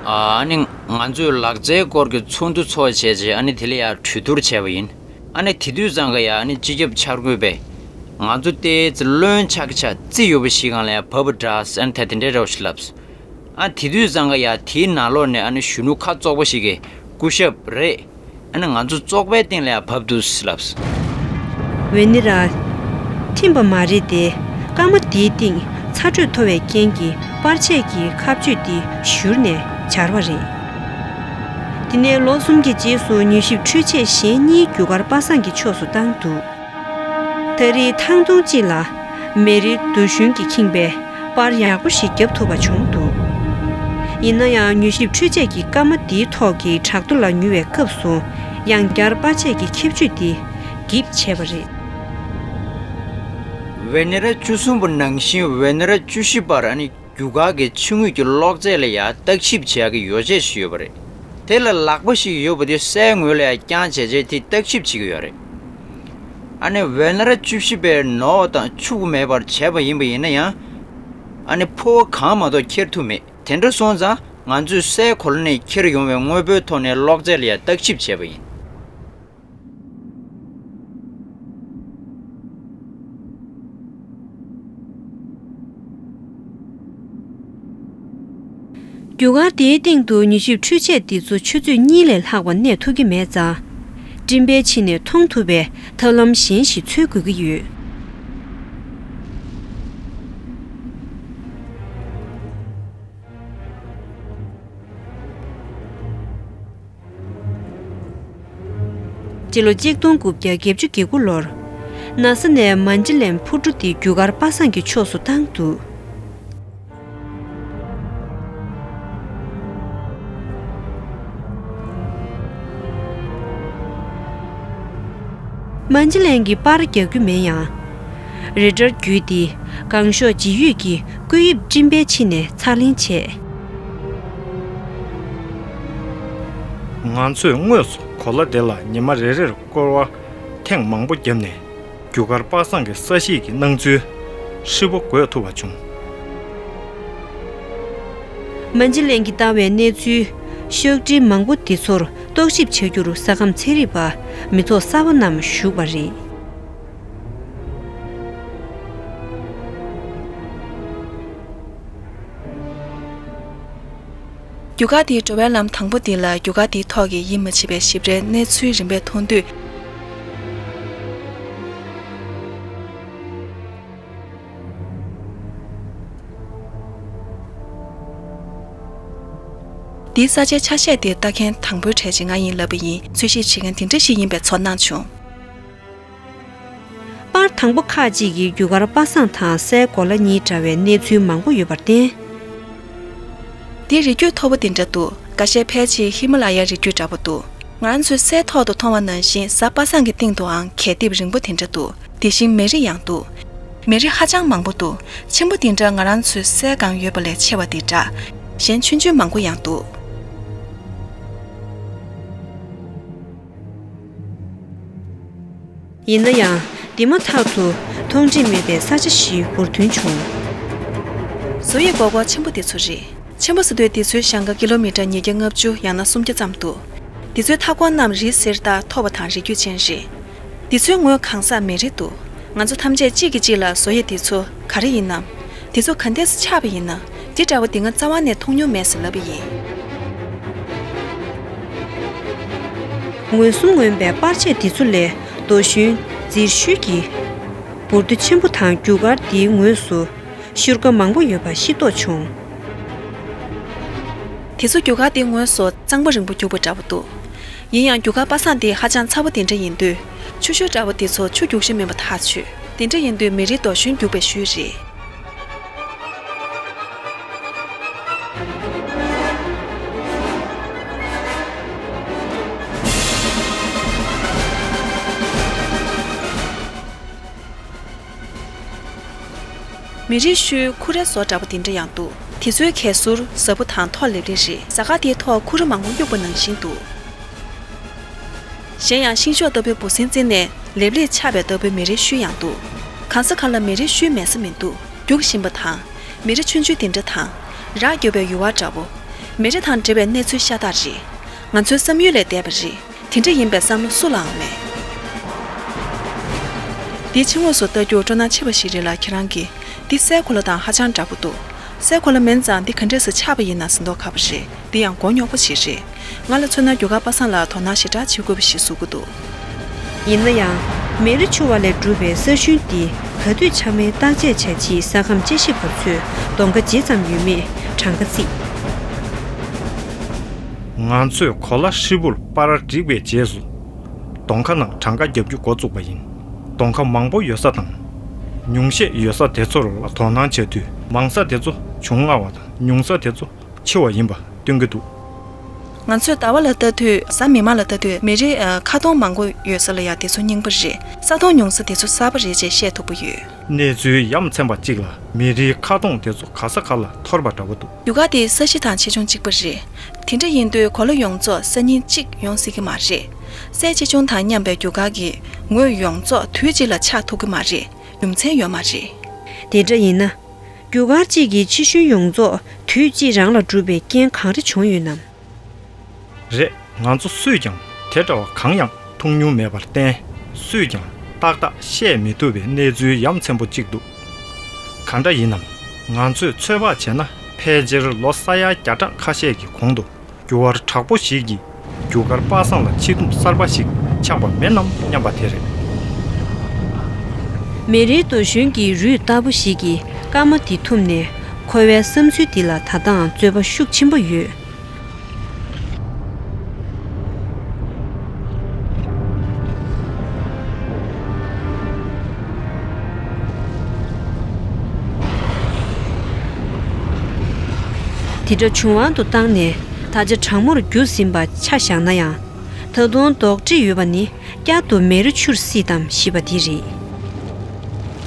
ཨ་ནི་ང་ཚོས་ལག་རྩལ་སྐོར་གྱི་ཚོགས་འདུ་ཚོགས་བྱས་རྗེས་ཨ་ནི་དེ་ལ་ཡང་གྲོས་བསྡུར་བྱས་པ་ཡིན། ཨ་ནི་དེ་དུས་ཙང་ག་ཡ་ཨ་ནི་སྤྱི་ཁྱབ་འཆར་འགོད་པས་ང་ཚོ་ཏོག་ཙམ་བློན་ཆགས་ཆགས་རྩིས་ཡོད་པ་ཞིག་སྒང་ལ་ཡང་བབས་པ་འདྲ་ཟེར་ཨ་ནི་ད་དེ་འདྲའི་རེ་བ་ཞིག་ལབས། ཨ་དེ་དུས་ཙང་ག་ཡ་དེའི་ནང་ལོགས་ནས་ཨ་ནི་གཞོན་ནུ་ཁ་བཙོག་པ་ཞིག་གིས་སྐུ་ཞབས་རེད། ཨ་ནི་ང་ཚོ་བཙོག་པའི་སྟེང་ལ་ཡང་བབས་འདུག་ལབས། ཝེ་ནེ་ར། ཁྲིམས་པ་མ་རེད་དེ། སྐར་མ་དེའི་སྟེང་ཚ་དྲོད་མཐོ་བའི་རྐྱེན་གྱིས་པར་ཆས་ཀྱི་ཁ་གཅོད་དེ་བཞུར་ནས་འབྱར་བ་རེད། དེ་ནས་ལོ་གསུམ་གྱི་རྗེས་སུ་མྱུལ་ཞིབ་འཕྲུལ་ཆས་གཞན་གཉིས་རྒྱུ་སྐར་པ་སངས་ཀྱི་ཕྱོགས་སུ་བཏང་འདུག་ད་རེས་ཐང་སྟོང་གཅིག་ལ་མེ་རི་རྡོ་ཞུན་གྱིས་ཁེངས་པའི་པར་ཡག་པོ་ཞིག་བརྒྱབ་ཐུབ་པ་བྱུང་འདུག་ཡིན་ན་ཡང་མྱུལ་ཞིབ་འཕྲུལ་ཆས་ཀྱིས་སྐར་མ་འདིའི་ཐོག་གི་བྲག་རྡོ་ལ་མྱུལ་བའི་སྐབས་སུ་ཡང་བསྐྱར་པར་ཆས་ཀྱི་ཁྱབ་ཆུས་དེ་འགེབས་བྱས་པ་རེད། ཝེ་ནེ་ར་བཅུ་གསུམ་པ་ནང་བཞིན་ཝེ་ནེ་ར་བཅུ་བཞི་པར་ཨ་ནི་རྒྱུ་སྐར་གྱི་ཕྱི་ངོས་ཀྱི་གློག་རྫས་ལ་ཡང་བརྟག་ཞིབ་བྱེད་ཡག་གི་ཡོ་བྱད་ཞིག་ཡོད་པ་རེད། དེ་ལ་ལག་པ་ཞིག་ཡོད་པ་དེ་སའི་ངོས་ལ་ཡང་བརྐྱངས་བྱས་རྗེས་དེ་བརྟག་ཞིབ་བྱེད་ཀྱི་ཡོད་རེད། ཨ་ནི་ཝེ་ན་ར་བཅུ་བཞི་པས་ནོར་བ་དང་འཕྱུགས་པ་མེད་པར་བྱས་པ་ཡིན་པ་ཡིན་ན་ཡང་། ཨ་ནི་ཕོ་བ་གང་མ་གཏོགས་འཁྱེར་ཐུབ་མེད། དེ་འདྲ་སོང་ཙང་ང་ཚོས་སའི་གོ་ལ་ནས་འཁྱེར་ཡོང་བའི་དངོས་པོའི་ཐོག་ནས་གློག་རྫས་ལ་ཡང་བརྟག་ཞིབ་བྱས་པ་ཡིན། རྒྱུ་སྐར་དེའི་སྟེང་དུ་མྱུལ་ཞིབ་འཕྲུལ་ཆས་འདི་ཚོ་ཆུ་ཚོད་གཉིས་ལས་ལྷག་པ་གནས་ཐུབ་ཀྱི་མེད་ཙང་། སྤྲིན་པའི་ཕྱི་ནས་མཐོང་ཐུབ་པའི་ཐབས་ལམ་གཞན་ཞིག་འཚོལ་དགོས་ཀྱི་ཡོད། སྤྱི་ལོ་གཅིག་སྟོང་དགུ་བརྒྱ་བརྒྱད་ཅུ་གྱ་དགུ་ལོར། ན་ས་ནས་མན་ཇི་ལན་འཕུར་གྲུ་འདི་རྒྱུ་སྐར་པ་སངས་ཀྱི་ཕྱོགས་སུ་བཏང་འདུག་མན་ཇི་ལན་གྱིས་པར་རྒྱག་རྒྱུ་མིན་ཡང་། རེ་ཌར་བརྒྱུད་དེ་གང་ཤོག་ཇི་ཡོད་ཀྱི་སྐུད་དབྱིབས་སྤྲིན་པའི་ཕྱི་ནས་ཚར་ལེན་བྱས། ང་ཚོས་དངོས་སུ་གོ་ལ་དེ་ལ་ཉི་མ་རེ་རེར་སྐོར་བ་ཐེངས་མང་པོ་བརྒྱབ་ནས། རྒྱུ་སྐར་པ་སངས་ཀྱི་ས་གཤིས་ཀྱི་སྣང་ཚུལ་ཧྲིལ་པོ་འགོད་ཐུབ་པ་བྱུང་། མན་ཇི་ལན་གྱིས་བཏང་བའི་གནས་ཚུལ་ཤོག་དྲིལ་མང་པོ་འདི་ཚོར་རྟོག་ཞིབ་བྱ་རྒྱུར་ས་ཁམས་ཚན་རིག་པ་མི་ཐོག་གསར་པ་རྣམས་ཞུགས་པ་རེད། རྒྱུ་སྐར་དེའི་འགྲོ་བའི་ལམ་དང་པོ་འདི་ལ་རྒྱུ་སྐར་དེའི་ཐོག་གི་ཡིད་མ་ཆེས་པའི་ཞིབ་ཕྲའི་གནས་ཚུལ་རིམ་པས་མཐོང་དུས། འདིའི་ས་ཆའི་ཆ་ཤས་དེ་ལྟ་མཁན་དང་པོའི་གྲས་ཅིག་ང་ཡིན་ལབ་པ་ཡིན། འཚོལ་ཞིབ་བྱེད་མཁན་དེ་འདྲ་ཞིག་ཡིན་པའི་ཚོར་སྣང་བྱུང་། པར་དང་པོ་ཁག་ཅིག་གིས་རྒྱུ་སྐར་པ་སངས་དང་སའི་གོ་ལ་གཉིས་འདྲ་བའི་གནས་ཚུལ་མང་པོ་ཡོད་པར་བརྟེན། འདི་རིགས་རྒྱུད་མཐོ་པོ་དེ་འདྲ་འདུག་འགའ་ཤས་ཕལ་ཆེར་ཧི་མ་ལ་ཡའི་རི་རྒྱུད་འདྲ་པོ་འདུག་ང་རང་ཚོས་གསལ་ཐོག་ཏུ་མཐོང་བ་ནང་བཞིན་གཟའ་པ་སངས་ཀྱི་སྟེང་དུའང་གས་རྡིབ་རིང་པོ་དེ་འདྲ་འདུག་དེ་བཞིན་མེ་རི་ཡང་འདུག་མེ་རི་ཧ་ཅང་མང་པོ་འདུག་ཆེན་པོ་དེ་འདྲ་ང་རང་ཚོའི་སའི་སྒང་ཡོད་པ་ལས་ཆེ་བ་དེ་འདྲ། གཞན་ཆུང་ཆུང་མང་པོ་ཡང་འདུག་ཡིན་ན་ཡང་། འདི་མ་ཐག་ཏུ་མཐོང་འདྲིས་མེད་པའི་ས་ཆ་ཞིག་འབུར་ཐོན་བྱུང་། བཟོ་ཡི་སྒོར་སྒོར་ཆེན་པོ་དེ་ཚོ་རེད། ཆེན་པོ་ཟེར་དུས་དེ་ཚོའི་གཞང་ཁ་ཀི་ལོ་མི་ཊར་ཉིས་བརྒྱ་ལྔ་བཅུ་ཡང་ན་སུམ་བརྒྱ་ཙམ་འདུག་དེ་ཚོའི་མཐའ་སྐོར་རྣམས་རི་སེར་དང་མཐོ་བ་དང་རི་རྒྱུད་ཅན་རེད། དེ་ཚོའི་ངོས་གང་སར་མེ་རི་འདུག་ང་ཚོ་ཐམས་ཅད་གཅིག་གིས་གཅིག་ལ་བཟོ་ཡི་དེ་ཚོ་ག་རེ་ཡིན་ནམ། དེ་ཚོ་ག་འདྲས་སུ་ཆགས་པ་ཡིན་ན། འདི་འདྲ་བ་འདི་ང་རྩ་བ་ནས་མཐོང་མྱོང་མེད་ཟེར་ལབ་པ་ཡིན། མངོན་སུམ་མངོན་པའི་པར་ཆས་འདི་ཚོ་ལས་རྡོ་ཞུན་རྫིར་ཤུལ་གྱི་འབུར་དོ་ཆེན་པོ་དང་རྒྱུ་སྐར་འདིའི་ངོས་སུ་ཤུར་ཀ་མང་པོ་ཡོད་པ་ཤེས་རྟོགས་བྱུང་། དེ་ཚོ་རྒྱུ་སྐར་འདིའི་ངོས་སུ་གཙང་པོ་རིང་པོ་རྒྱུག་པ་འདྲ་པོ་འདུག་ཡིན་ཡང་རྒྱུ་སྐར་པ་སངས་འདི་ཧ་ཅང་ཚ་པོ་དེ་འདྲ་ཡིན་དུས། ཆུ་ཤུར་འདྲ་པོ་འདི་ཚོ་ཆུ་རྒྱུག་ཤུལ་མིན་པ་ཐག་ཆོད། དེ་འདྲ་ཡིན་དུས་མེ་རི་རྡོ་ཞུན་རྒྱུག་པའི་ཤུལ་རེད། མེ་རིའི་ཤུལ་ཁུ་རའི་བཟོ་འདྲ་པོ་དེ་འདྲ་ཡང་འདུག་དེ་ཚོའི་གས་ཟུར་ཟབ་པོ་དང་མཐོ་ལེབ་ལེབ་རེད། གཟའ་སྐར་དེའི་ཐོག་ཁུ་རུ་མང་པོ་གཡུགས་པ་ནང་བཞིན་འདུག་གཞན་ཡང་ཤིང་གཤོག་ལྟ་བུའི་འབུ་སྲིན་རྩེ་ནས་ལེབ་ལེབ་ཆགས་པའི་ལྟ་བུའི་མེ་རིའི་ཤུལ་ཡང་འདུག་གང་ས་གང་ལ་མེ་རིའི་ཤུལ་མེད་ས་མི་འདུག་རྒྱུག་བཞིན་པ་དང་ མི་རི་ཆུང་ཆུང་དེ་འདྲ་དང་། རགས་རྒྱབ་པའི་ཡུར་བ་འདྲ་བོ། མི་རི་དང་འབྲེལ་བའི་གནས་ཚུལ་ཤ་སྟག་རེད། ང་ཚོའི་བསམ་ཡུལ་ལས་འདས་པ་རེད། དེ་འདྲ་ཡིན་པའི་བསམ་བློ་སུ་ལའང་མེད། འདི་ཕྱི་ངོས་སུ་ལྟ་རྒྱུར་སྤྲོ་སྣང་ཆེ་བ་ཞིག་རེད་ལ། ཁྱེད་རང་གིས་འདི་སའི་གོ་ལ་དང་ཧ་ཅང་འདྲ་པོ་འདུག་སའི་གོ་ལ་མིན་ཙང་འདི་ག་འདྲས་སུ་ཆགས་པ་ཡིན་ན་ཟེར་མདོག་ཁ་པོ་རེད། འདི་ཡང་མགོ་རྙོག་པོ་ཞིག་རེད། ང་ལ་མཚོན་ན་རྒྱུ་སྐར་པ་སངས་ལ་དོ་སྣང་ཞེ་དྲག་བྱེད་དགོས་པ་ཞིག་བཟོ་གི་འདུག་ཡིན་ན་ཡང་། མེ་རི་འཕྱུར་བ་ལས་གྲུབ་པའི་ས་ཤུན་འདི་ག་དུས་ཆགས་མིན་བརྟག་དཔྱད་བྱ་ཆེད་ས་ཁམས་དཔྱད་ཞིབ་པ་ཚོས་གདོང་ཁ་ཇི་ཙམ་ཡོད་མེད་གྲངས་ཀ་བརྩིས། ང་ཚོས་གོ་ལ་ཧྲིལ་པོར་པར་བསྒྲིགས་པའི་རྗེས་སུ། གདོང་ཁ་ནང་གྲངས་ཀ་རྒྱབ་རྒྱུ་འགོ་བཙུགས་པ་ཡིན། གདོང་ཁ་མང་པོ་ཡོད་ས་དང་། ཉུང་ཤས་ཡོད་ས་དེ་ཚོར་དོ་སྣང་བྱ་དུས། མང་ས་དེ་ཚོ་བྱུང་སྔ་བ་དང་། ཉུང་ས་དེ་ཚོ་འཕྱི་བ་ཡིན་པ་སྟོན་གྱི་འདུག་ང་ཚོས་ཟླ་བ་ལ་ལྟ་དུས། གཟའ་མིག་དམར་ལ་ལྟ་དུས། མེ་རིའི་ཨ། ཁ་སྟོང་མང་པོ་ཡོད་ས་ལ་ཡ་དེ་ཚོ་རྙིང་པ་རེད། ས་སྟོང་ཉུང་ས་དེ་ཚོ་གསར་པ་རེད་ཅེས་བཤད་ཐུབ་ཀྱི་ཡོད། གནས་ཚུལ་ཡ་མཚན་པ་གཅིག་ལ། མེ་རིའི་ཁ་སྟོང་དེ་ཚོ་ག་ས་ག་ལ་འཐོར་བ་འདྲ་བོ་འདུག་རྒྱུ་སྐར་དེ་ས་གཞི་དང་ཆེ་ཆུང་གཅིག་པ་རེད། དེ་འདྲ་ཡིན་དུས་གོ་ལ་ཡོངས་རྫོགས་ས་ཉིན་གཅིག་ཡོང་སྲིད་ཀྱི་མ་རེད། སའི་ཆེ་ཆུང་དང་མཉམ་པའི་རྒྱུ་སྐར་གྱི་ངོས་ཡོངས་རྫོགས་དུས་གཅིག་ལ་ཆགས་ཐུབ་ཀྱི་མ་རེད། རྒྱུ་མཚན་ཡོད་མ་རེད། དེ་འདྲ་ཡིན་ན། རྒྱུ་སྐར་གཅིག་གི་ཆེ་ཆུང་ཡོངས་རྫོགས་དུས་གཅིག་རང་ལ་གྲུབ་པའི་རྐྱེན་གང་རེ་བྱུང་ཡོད་ནམ། རེད། ང་ཚོ་སུས་ཀྱང་དེ་འདྲ་བ་གང་ཡང་མཐོང་མྱོང་མེད་པར་བརྟེན། སུས་ཀྱང་ཏག་ཏག་བཤད་མི་ཐུབ་པའི་གནས་ཚུལ་ཡ་མཚན་པོ་གཅིག་འདུག་གང་འདྲ་ཡིན་ནམ། ང་ཚོས་ཚོད་དཔག་བྱས་ན། ཕལ་ཆེར་ལོ་ས་ཡ་བརྒྱ་ཕྲག་ཁ་ཤས་ཀྱི་གོང་དུ། རྒྱུ་བར་དྲག་པོ་ཞིག་གིས་རྒྱུ་སྐར་པ་སངས་ལ་འཆི་གཏམ་གསར་པ་ཞིག་ཆགས་པ་མིན་ནམ་སྙམ་པ་དེ་རེད། མེ་རིའི་རྡོ་ཞུན་གྱི་རུས་ལྟ་བུ་ཞིག་གིས་སྐར་མ་འདི་འཐུམ་ནས། འཁོར་བའི་བསམ་ཚུལ་འདི་ལ་ད་ལྟའང་རྩོད་པ་ཤུགས་ཆེན་པོ་ཡོད། དེ་འདྲ་བྱུང་དབང་དུ་བཏང་ནས། ད་ཆ་གྲང་མོར་འགྱུར་ཟིན་པ་ཆ་བཞག་ན་ཡང་། ད་དུང་དོགས་འདྲི་ཡོད་པ་ནི། བསྐྱར་དུ་མེ་རི་འཕྱུར་སྲིད་དམ་ཞེས་པ་འདི་རེད།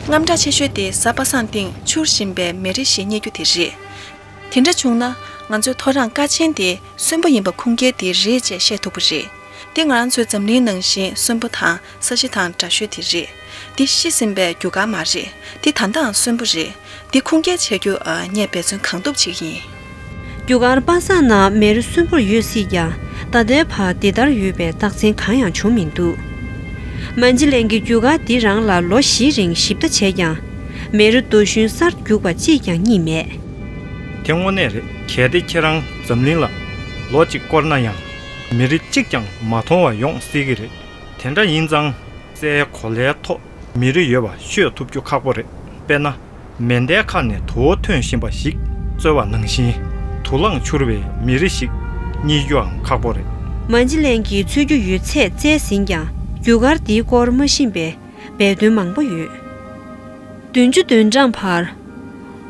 དངངས་སྐྲག་ཆེ་ཤོས་དེ་གཟའ་པ་སངས་སྟེང་འཕྱུར་བཞིན་པའི་མེ་རི་ཞིག་རྙེད་རྒྱུ་དེ་རེད། དེ་འདྲ་བྱུང་ན། ང་ཚོའི་ཐོ་རངས་ཀ་ཆེན་དེ་གསོན་པོ་ཡིན་པ་ཁུངས་སྐྱེལ་དེ་རེད་ཅེས་བཤད་ཐུབ་པ་རེད། དེ་ང་རང་ཚོའི་འཛམ་གླིང་ནང་བཞིན་གསོན་པོ་དང་ས་གཞི་དང་འདྲ་ཤོས་དེ་རེད། དེ་ཤི་ཟིན་པའི་རྒྱུ་སྐར་མ་རེད། དེ་ད་ལྟའང་གསོན་པོ་རེད། དེ་ཁུངས་སྐྱེལ་བྱ་རྒྱུ་ཨ། ངས་འབད་བརྩོན་གང་ཐུབ་བྱེད་ཀྱི་ཡིན། རྒྱུ་སྐར་པ་སངས་ནང་མེ་རི་གསོན་པོར་ཡོད་སྲིད་ཀྱང་། ད་ལྟའི་བར་འདི་ལྟར་ཡོད་པའི་རྟགས་མཚན་གང་ཡང་བྱུང་མི་འདུག་མཱན་ཇི་ལན་གྱིས་རྒྱུ་སྐར་འདི་རང་ལ་ལོ་བཞི་རིང་ཞིབ་ལྟ་བྱས་ཀྱང་། མེ་རི་རྡོ་ཞུན་གསར་རྒྱུག་པ་གཅིག་ཀྱང་རྙེད་མེད། དེ་དངོས་གནས་རེད། གལ་ཏེ་ཁྱེད་རང་འཛམ་གླིང་ལ་ལོ་གཅིག་བསྐོར་ན་ཡང་། མེ་རི་གཅིག་ཀྱང་མ་མཐོང་བ་ཡོང་སྲིད་ཀྱི་རེད། དེ་འདྲ་ཡིན་ཙང་། སའི་གོ་ལའི་ཐོག་མེ་རི་ཡོད་པ་ཤོད་ཐུབ་རྒྱུ་ཁག་པོ་རེད། དཔེར་ན། མེ་མདའི་ཁ་ནས་དུ་བ་ཐོན་བཞིན་པ་ཞིག་འཚོལ་བ་ནང་བཞིན། དུ་རླངས་འཕྱུར་བའི་མེ་རི་ཞིག་རྙེད་རྒྱུའང་ཁག་པོ་རེད། མཱན་ཇི་ལན་གྱིས་འཚོལ་རྒྱུ་ཡོད་ཚད་བཙལ་ཟིན་ཀྱང་། རྒྱུ་སྐར་འདིའི་སྐོར་མ་ཤེས་པའི་སྦས་དོན་མང་པོ་ཡོད། བདུན་ཅུ་དོན་གྲངས་བར།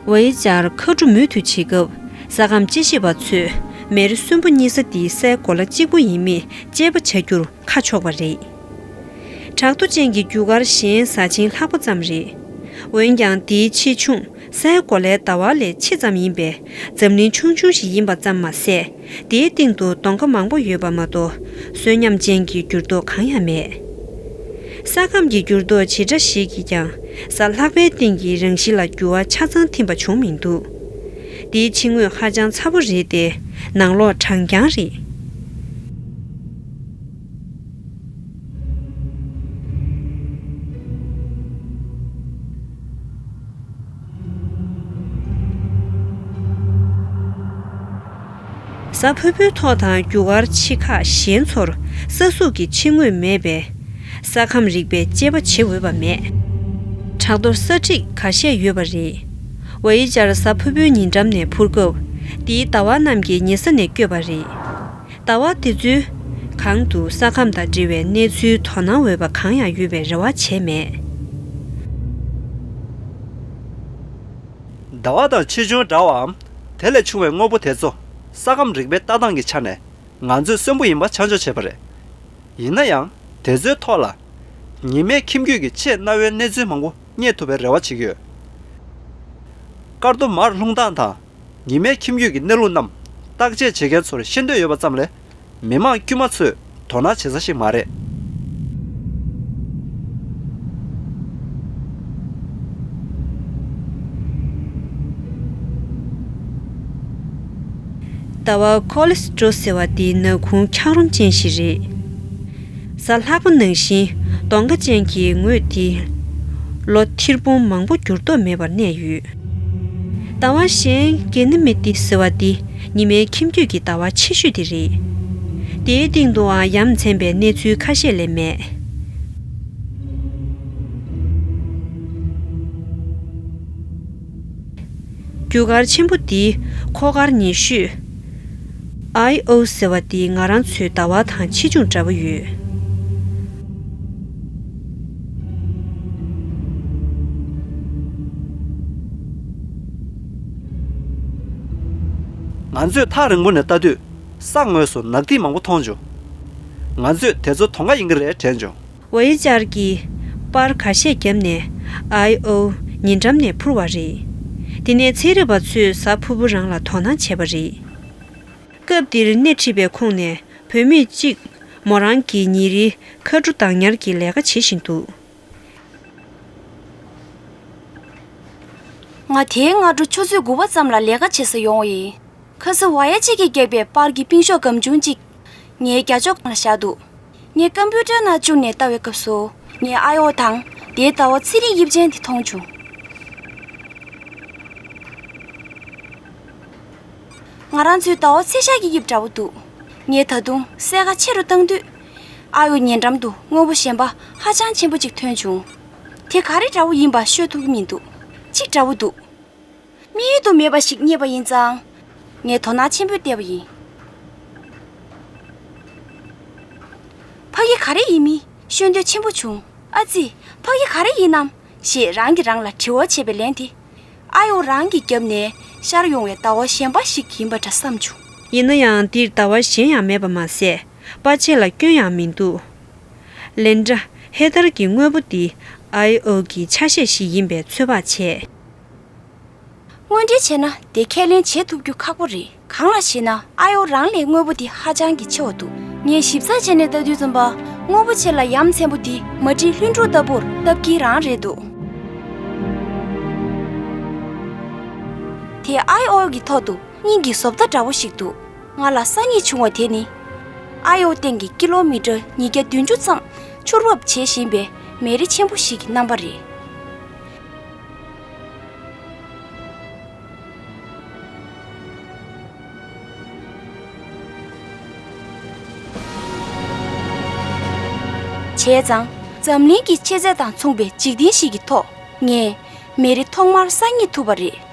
ཝོ་ཡེ་ཇར་མཁའ་གྲུ་མུ་མཐུད་བྱེད་སྐབས། ས་ཁམས་དཔྱད་ཞིབ་པ་ཚོས་མེ་རི་གསོན་པོ་རྙེད་ས་འདི་སའི་གོ་ལ་གཅིག་པུ་ཡིན་མིན་དཔྱད་པ་བྱ་རྒྱུར་ཁ་ཕྱོགས་པ་རེད། བྲག་རྡོ་ཅན་གྱི་རྒྱུ་སྐར་གཞན་ཟ་ཆེན་ལྷག་པ་ཙམ་རེད། འོན་ཀྱང་། དེའི་ཆེ་ཆུང་སའི་གོ་ལའི་ཟླ་བ་ལས་ཆེ་ཙམ་ཡིན་པས། འཛམ་གླིང་ཆུང་ཆུང་ཞིག་ཡིན་པ་ཙམ་མ་ཟད། དེའི་སྟེང་དུ་གདོང་ཁ་མང་པོ་ཡོད་པ་མ་གཏོགས། གསོན་ཉམས་ཅན་གྱི་འགྱུར་ལྡོག་གང་ཡང་མེད། ས་ཁམས་ཀྱི་འགྱུར་ལྡོག་ཇི་འདྲ་ཞིག་གིས་ཀྱང་། གཟའ་ལྷག་པའི་སྟེང་གི་རང་བཞིན་ལ་འགྱུར་བ་ཆ་ཚང་ཐིམ་པ་བྱུང་མི་འདུག་འདིའི་ཕྱི་ངོས་ཧ་ཅང་ཚ་པོ་རེད་དེ། ནང་ལོགས་གྲང་རྐྱང་རེད། གཟའ་ཕུར་བུའི་ཐོག་དང་རྒྱུ་སྐར་ཕྱི་ཁག་གཞན་ཚོར་ས་གཟུགས་ཀྱི་ཕྱི་ངོས་མེད་པས། ས་ཁམས་རིག་པས་དཔྱད་པ་བྱེད་འོས་པ་མེད། བྲག་རྡོར་ས་ཁྲིགས་ཁ་ཤས་ཡོད་པ་རེད། ཝོ་ཡེ་ཇར་གཟའ་ཕུར་བུའི་ཉེ་འགྲམ་ནས་འཕུར་སྐབས། འདིའི་ཟླ་བ་རྣམས་ཀྱི་ཉེ་ས་ནས་བསྐྱོད་པ་རེད། ཟླ་བ་འདི་ཚོའི་སྒང་དུ་ས་ཁམས་དང་འབྲེལ་བའི་གནས་ཚུལ་དོ་སྣང་འོས་པ་གང་ཡང་ཡོད་པའི་རེ་བ་བྱས་མེད། ཟླ་བ་དང་ཆེ་ཆུང་འདྲ་བའམ། དེ་ལས་ཆུང་བའི་དངོས་པོ་དེ་ཚོ་ས་ཁམས་རིག་པའི་ལྟ་སྟངས་ཀྱི་ཆ་ནས་ང་ཚོས་གསོན་པོ་ཡིན་པ་ཆ་འཇོག་བྱས་པ་རེད། ཡིན་ན་ཡང་། དེ་ཚོའི་ཐོག་ལ་ཉི་མའི་ཁྱིམ་རྒྱུད་ཀྱི་ཆེས་གནའ་བོའི་གནས་ཚུལ་མང་པོ་རྙེད་ཐུབ་པའི་རེ་བ་བྱེད་ཀྱི་ཡོད། སྐར་རྡོ་མར་ལྷུང་སྟངས་དང་། ཉི་མའི་ཁྱིམ་རྒྱུད་ཀྱི་གནས་ལུགས་རྣམས་བརྟག་དཔྱད་བྱེད་མཁན་ཚོར་ཤེས་འདོད་ཡོད་པ་ཙམ་ལས། མི་མང་དཀྱུས་མ་ཚོས་དོ་སྣང་བྱེད་ས་ཞིག་མ་རེད། ཟླ་བ་ཁོ་ལི་སི་ཏྲོ་ཟེར་བ་དེ་ནག་ཁུང་འཁྱགས་རོམ་ཅན་ཞིག་རེད། གཟའ་ལྷག་པ་ནང་བཞིན་གདོང་ཁ་ཅན་གྱི་ངོས་དེ་ལོ་ཐེར་འབུམ་མང་པོ་འགྱུར་ལྡོག་མེད་པར་གནས་ཡོད། ཟླ་བ་གཞན་གེ་ནི་མི་ཏི་ཟེར་བ་དེ་ཉི་མའི་ཁྱིམ་རྒྱུད་ཀྱི་ཟླ་བ་ཆེ་ཤོས་དེ་རེད། དེའི་སྟེང་དུའང་ཡ་མཚན་པའི་གནས་ཚུལ་ཁ་ཤས་ལས་མེད། རྒྱུ་སྐར་ཆེན་པོ་འདིའི་འཁོར་སྐར་ཉེ་ཤོས་ཨའི་ཨོ་ཟེར་བ་འདི་ང་རང་ཚོའི་ཟླ་བ་དང་ཆེ་ཆུང་འདྲ་པོ་ཡོད། ང་ཚོས་ཐག་རིང་པོ་ནས་ལྟ་དུས་ས་ངོས་སུ་ནག་ཐིག་མང་པོ་མཐོང་བྱུང་། ང་ཚོས་དེ་ཚོ་དོང་ཁ་ཡིན་གྱི་རེད་དྲན་བྱུང་། ཝོ་ཡེ་ཅར་གྱིས་པར་ཁ་ཤས་བརྒྱབ་ནས་ཨའི་ཨོ་ཉེ་འགྲམ་ནས་འཕུར་བ་རེད། དེ་ནས་ཚན་རིག་པ་ཚོས་གཟའ་ཕུར་བུ་རང་ལ་དོ་སྣང་བྱས་པ་རེད། སྐབས་འདིར་སྣེ་ཁྲིད་པའི་ཁོངས་ནས་བུད་མེད་གཅིག་མོ་རང་གི་ཉིན་རེའི་ཁ་གྲུ་བདག་ཉར་གྱི་ལས་ཀ་བྱེད་བཞིན་འདུག་ང་དེའི་སྔ་དྲོ་ཆུ་ཚོད་དགུ་པ་ཙམ་ལ་ལས་ཀ་བྱེད་ས་ཡོང་བ་ཡིན། ཁ་སང་ཝ་ཡ་ཅིག་གིས་བརྒྱབ་པའི་པར་གྱི་པིན་ཤོག་སྒམ་ཆུང་གཅིག་ངའི་རྒྱ་ཅོག་ནང་ལ་བཞག་འདུག་ངས་ཀམ་པུ་ཊར་ནང་བཅུག་ནས་ལྟ་བའི་སྐབས་སུ་ངས་ཨའི་ཨོ་དང་དེའི་ཟླ་བ་ཚེ་རིང་དབྱིབས་ཅན་དེ་མཐོང་བྱུང་། ང་རང་ཚོའི་ཟླ་བ་ཚེས་ཞག་གི་དབྱིབས་འདྲ་པོ་འདུག་ངས་ད་དུང་གསལ་ཁ་ཆེ་རུ་བཏང་དུས། ཨའི་ཨོ་ཉེ་འགྲམ་དུ་དངོས་པོ་གཞན་པ་ཧ་ཅང་ཆེན་པོ་གཅིག་ཐོན་བྱུང་། དེ་ག་རེ་འདྲ་པོ་ཡིན་པ་ཤོད་ཐུབ་ཀྱི་མི་འདུག་གཅིག་འདྲ་པོ་འདུག་དམིགས་ཡུལ་དུ་མེད་པ་ཞིག་རྙེད་པ་ཡིན་ཙང་། ངས་དོ་སྣང་ཆེན་པོས་བལྟས་པ་ཡིན། ཕ་གི་ག་རེ་ཡིན་མིན་ཤོད་འདོད་ཆེན་པོ་བྱུང་། ཨ་ཙི། ཕ་གི་ག་རེ་ཡིན་ནམ་ཞེས་རང་གིས་རང་ལ་དྲི་བ་བྱས་པའི་ལན་དེ། ཨའི་ཨོ་རང་གིས་བརྒྱབ་ནས་ཤར་ཡོང་བའི་ཟླ་བ་གཞན་པ་ཞིག་ཡིན་པ་འདྲ་བསམ་བྱུང་། ཡིན་ན་ཡང་འདིར་ཟླ་བ་གཞན་ཡང་མེད་པ་མ་ཟད། པར་ཆས་ལ་སྐྱོན་ཡང་མི་འདུག་ལེན་ཌ་ཧེ་ཐར་གྱིས་དངོས་པོ་འདི་ཨའི་ཨོ་གི་ཆ་ཤས་ཤིག་ཡིན་པའི་ཚོད་དཔག་བྱས། དངོས་འབྲེལ་བྱས་ན་དེ་ཁས་ལེན་བྱེད་ཐུབ་རྒྱུ་ཁག་པོ་རེད། གང་ལགས་ཤེ་ན་ཨའི་ཨོ་རང་ལས་དངོས་པོ་དེ་ཧ་ཅང་གི་ཆེ་བ་འདུག་ངས་ཞིབ་ཚགས་བྱས་ནས་ལྟ་དུས་ཙམ་པ། དངོས་པོ་ཆེ་ལ་ཡ་མཚན་པོ་དེ་མ་བསྒྲིལ་ལྷུན་གྲུབ་ལྟ་བུར་སྟབས་ཀྱིས་རང་རེད་འདུག་དེ་ཨའི་ཨོ་གི་ཐོག་ཏུ་སྙིང་གི་བཟོ་ལྟ་འདྲ་བོ་ཞིག་འདུག་ང་ལ་སང་ཉིན་བྱུང་བ་དེ་ནི། ཨའི་ཨོ་སྟེང་གི་ཀི་ལོ་མི་ཊར་ཉིས་བརྒྱ་བདུན་ཅུ་ཙམ་འཕྱུར་འབབ་བྱེད་བཞིན་པའི་མེ་རི་ཆེན་པོ་ཞིག་གི་རྣམ་པ་རེད། བྱས་ཙང་། འཛམ་གླིང་གི་ཆེ་ཚད་དང་མཚུངས་པའི་འཇིག་རྟེན་ཞིག་གི་ཐོག་ངས་མེ་རི་ཐོག་མར་གསར་རྙེད་ཐུབ་པ་རེད།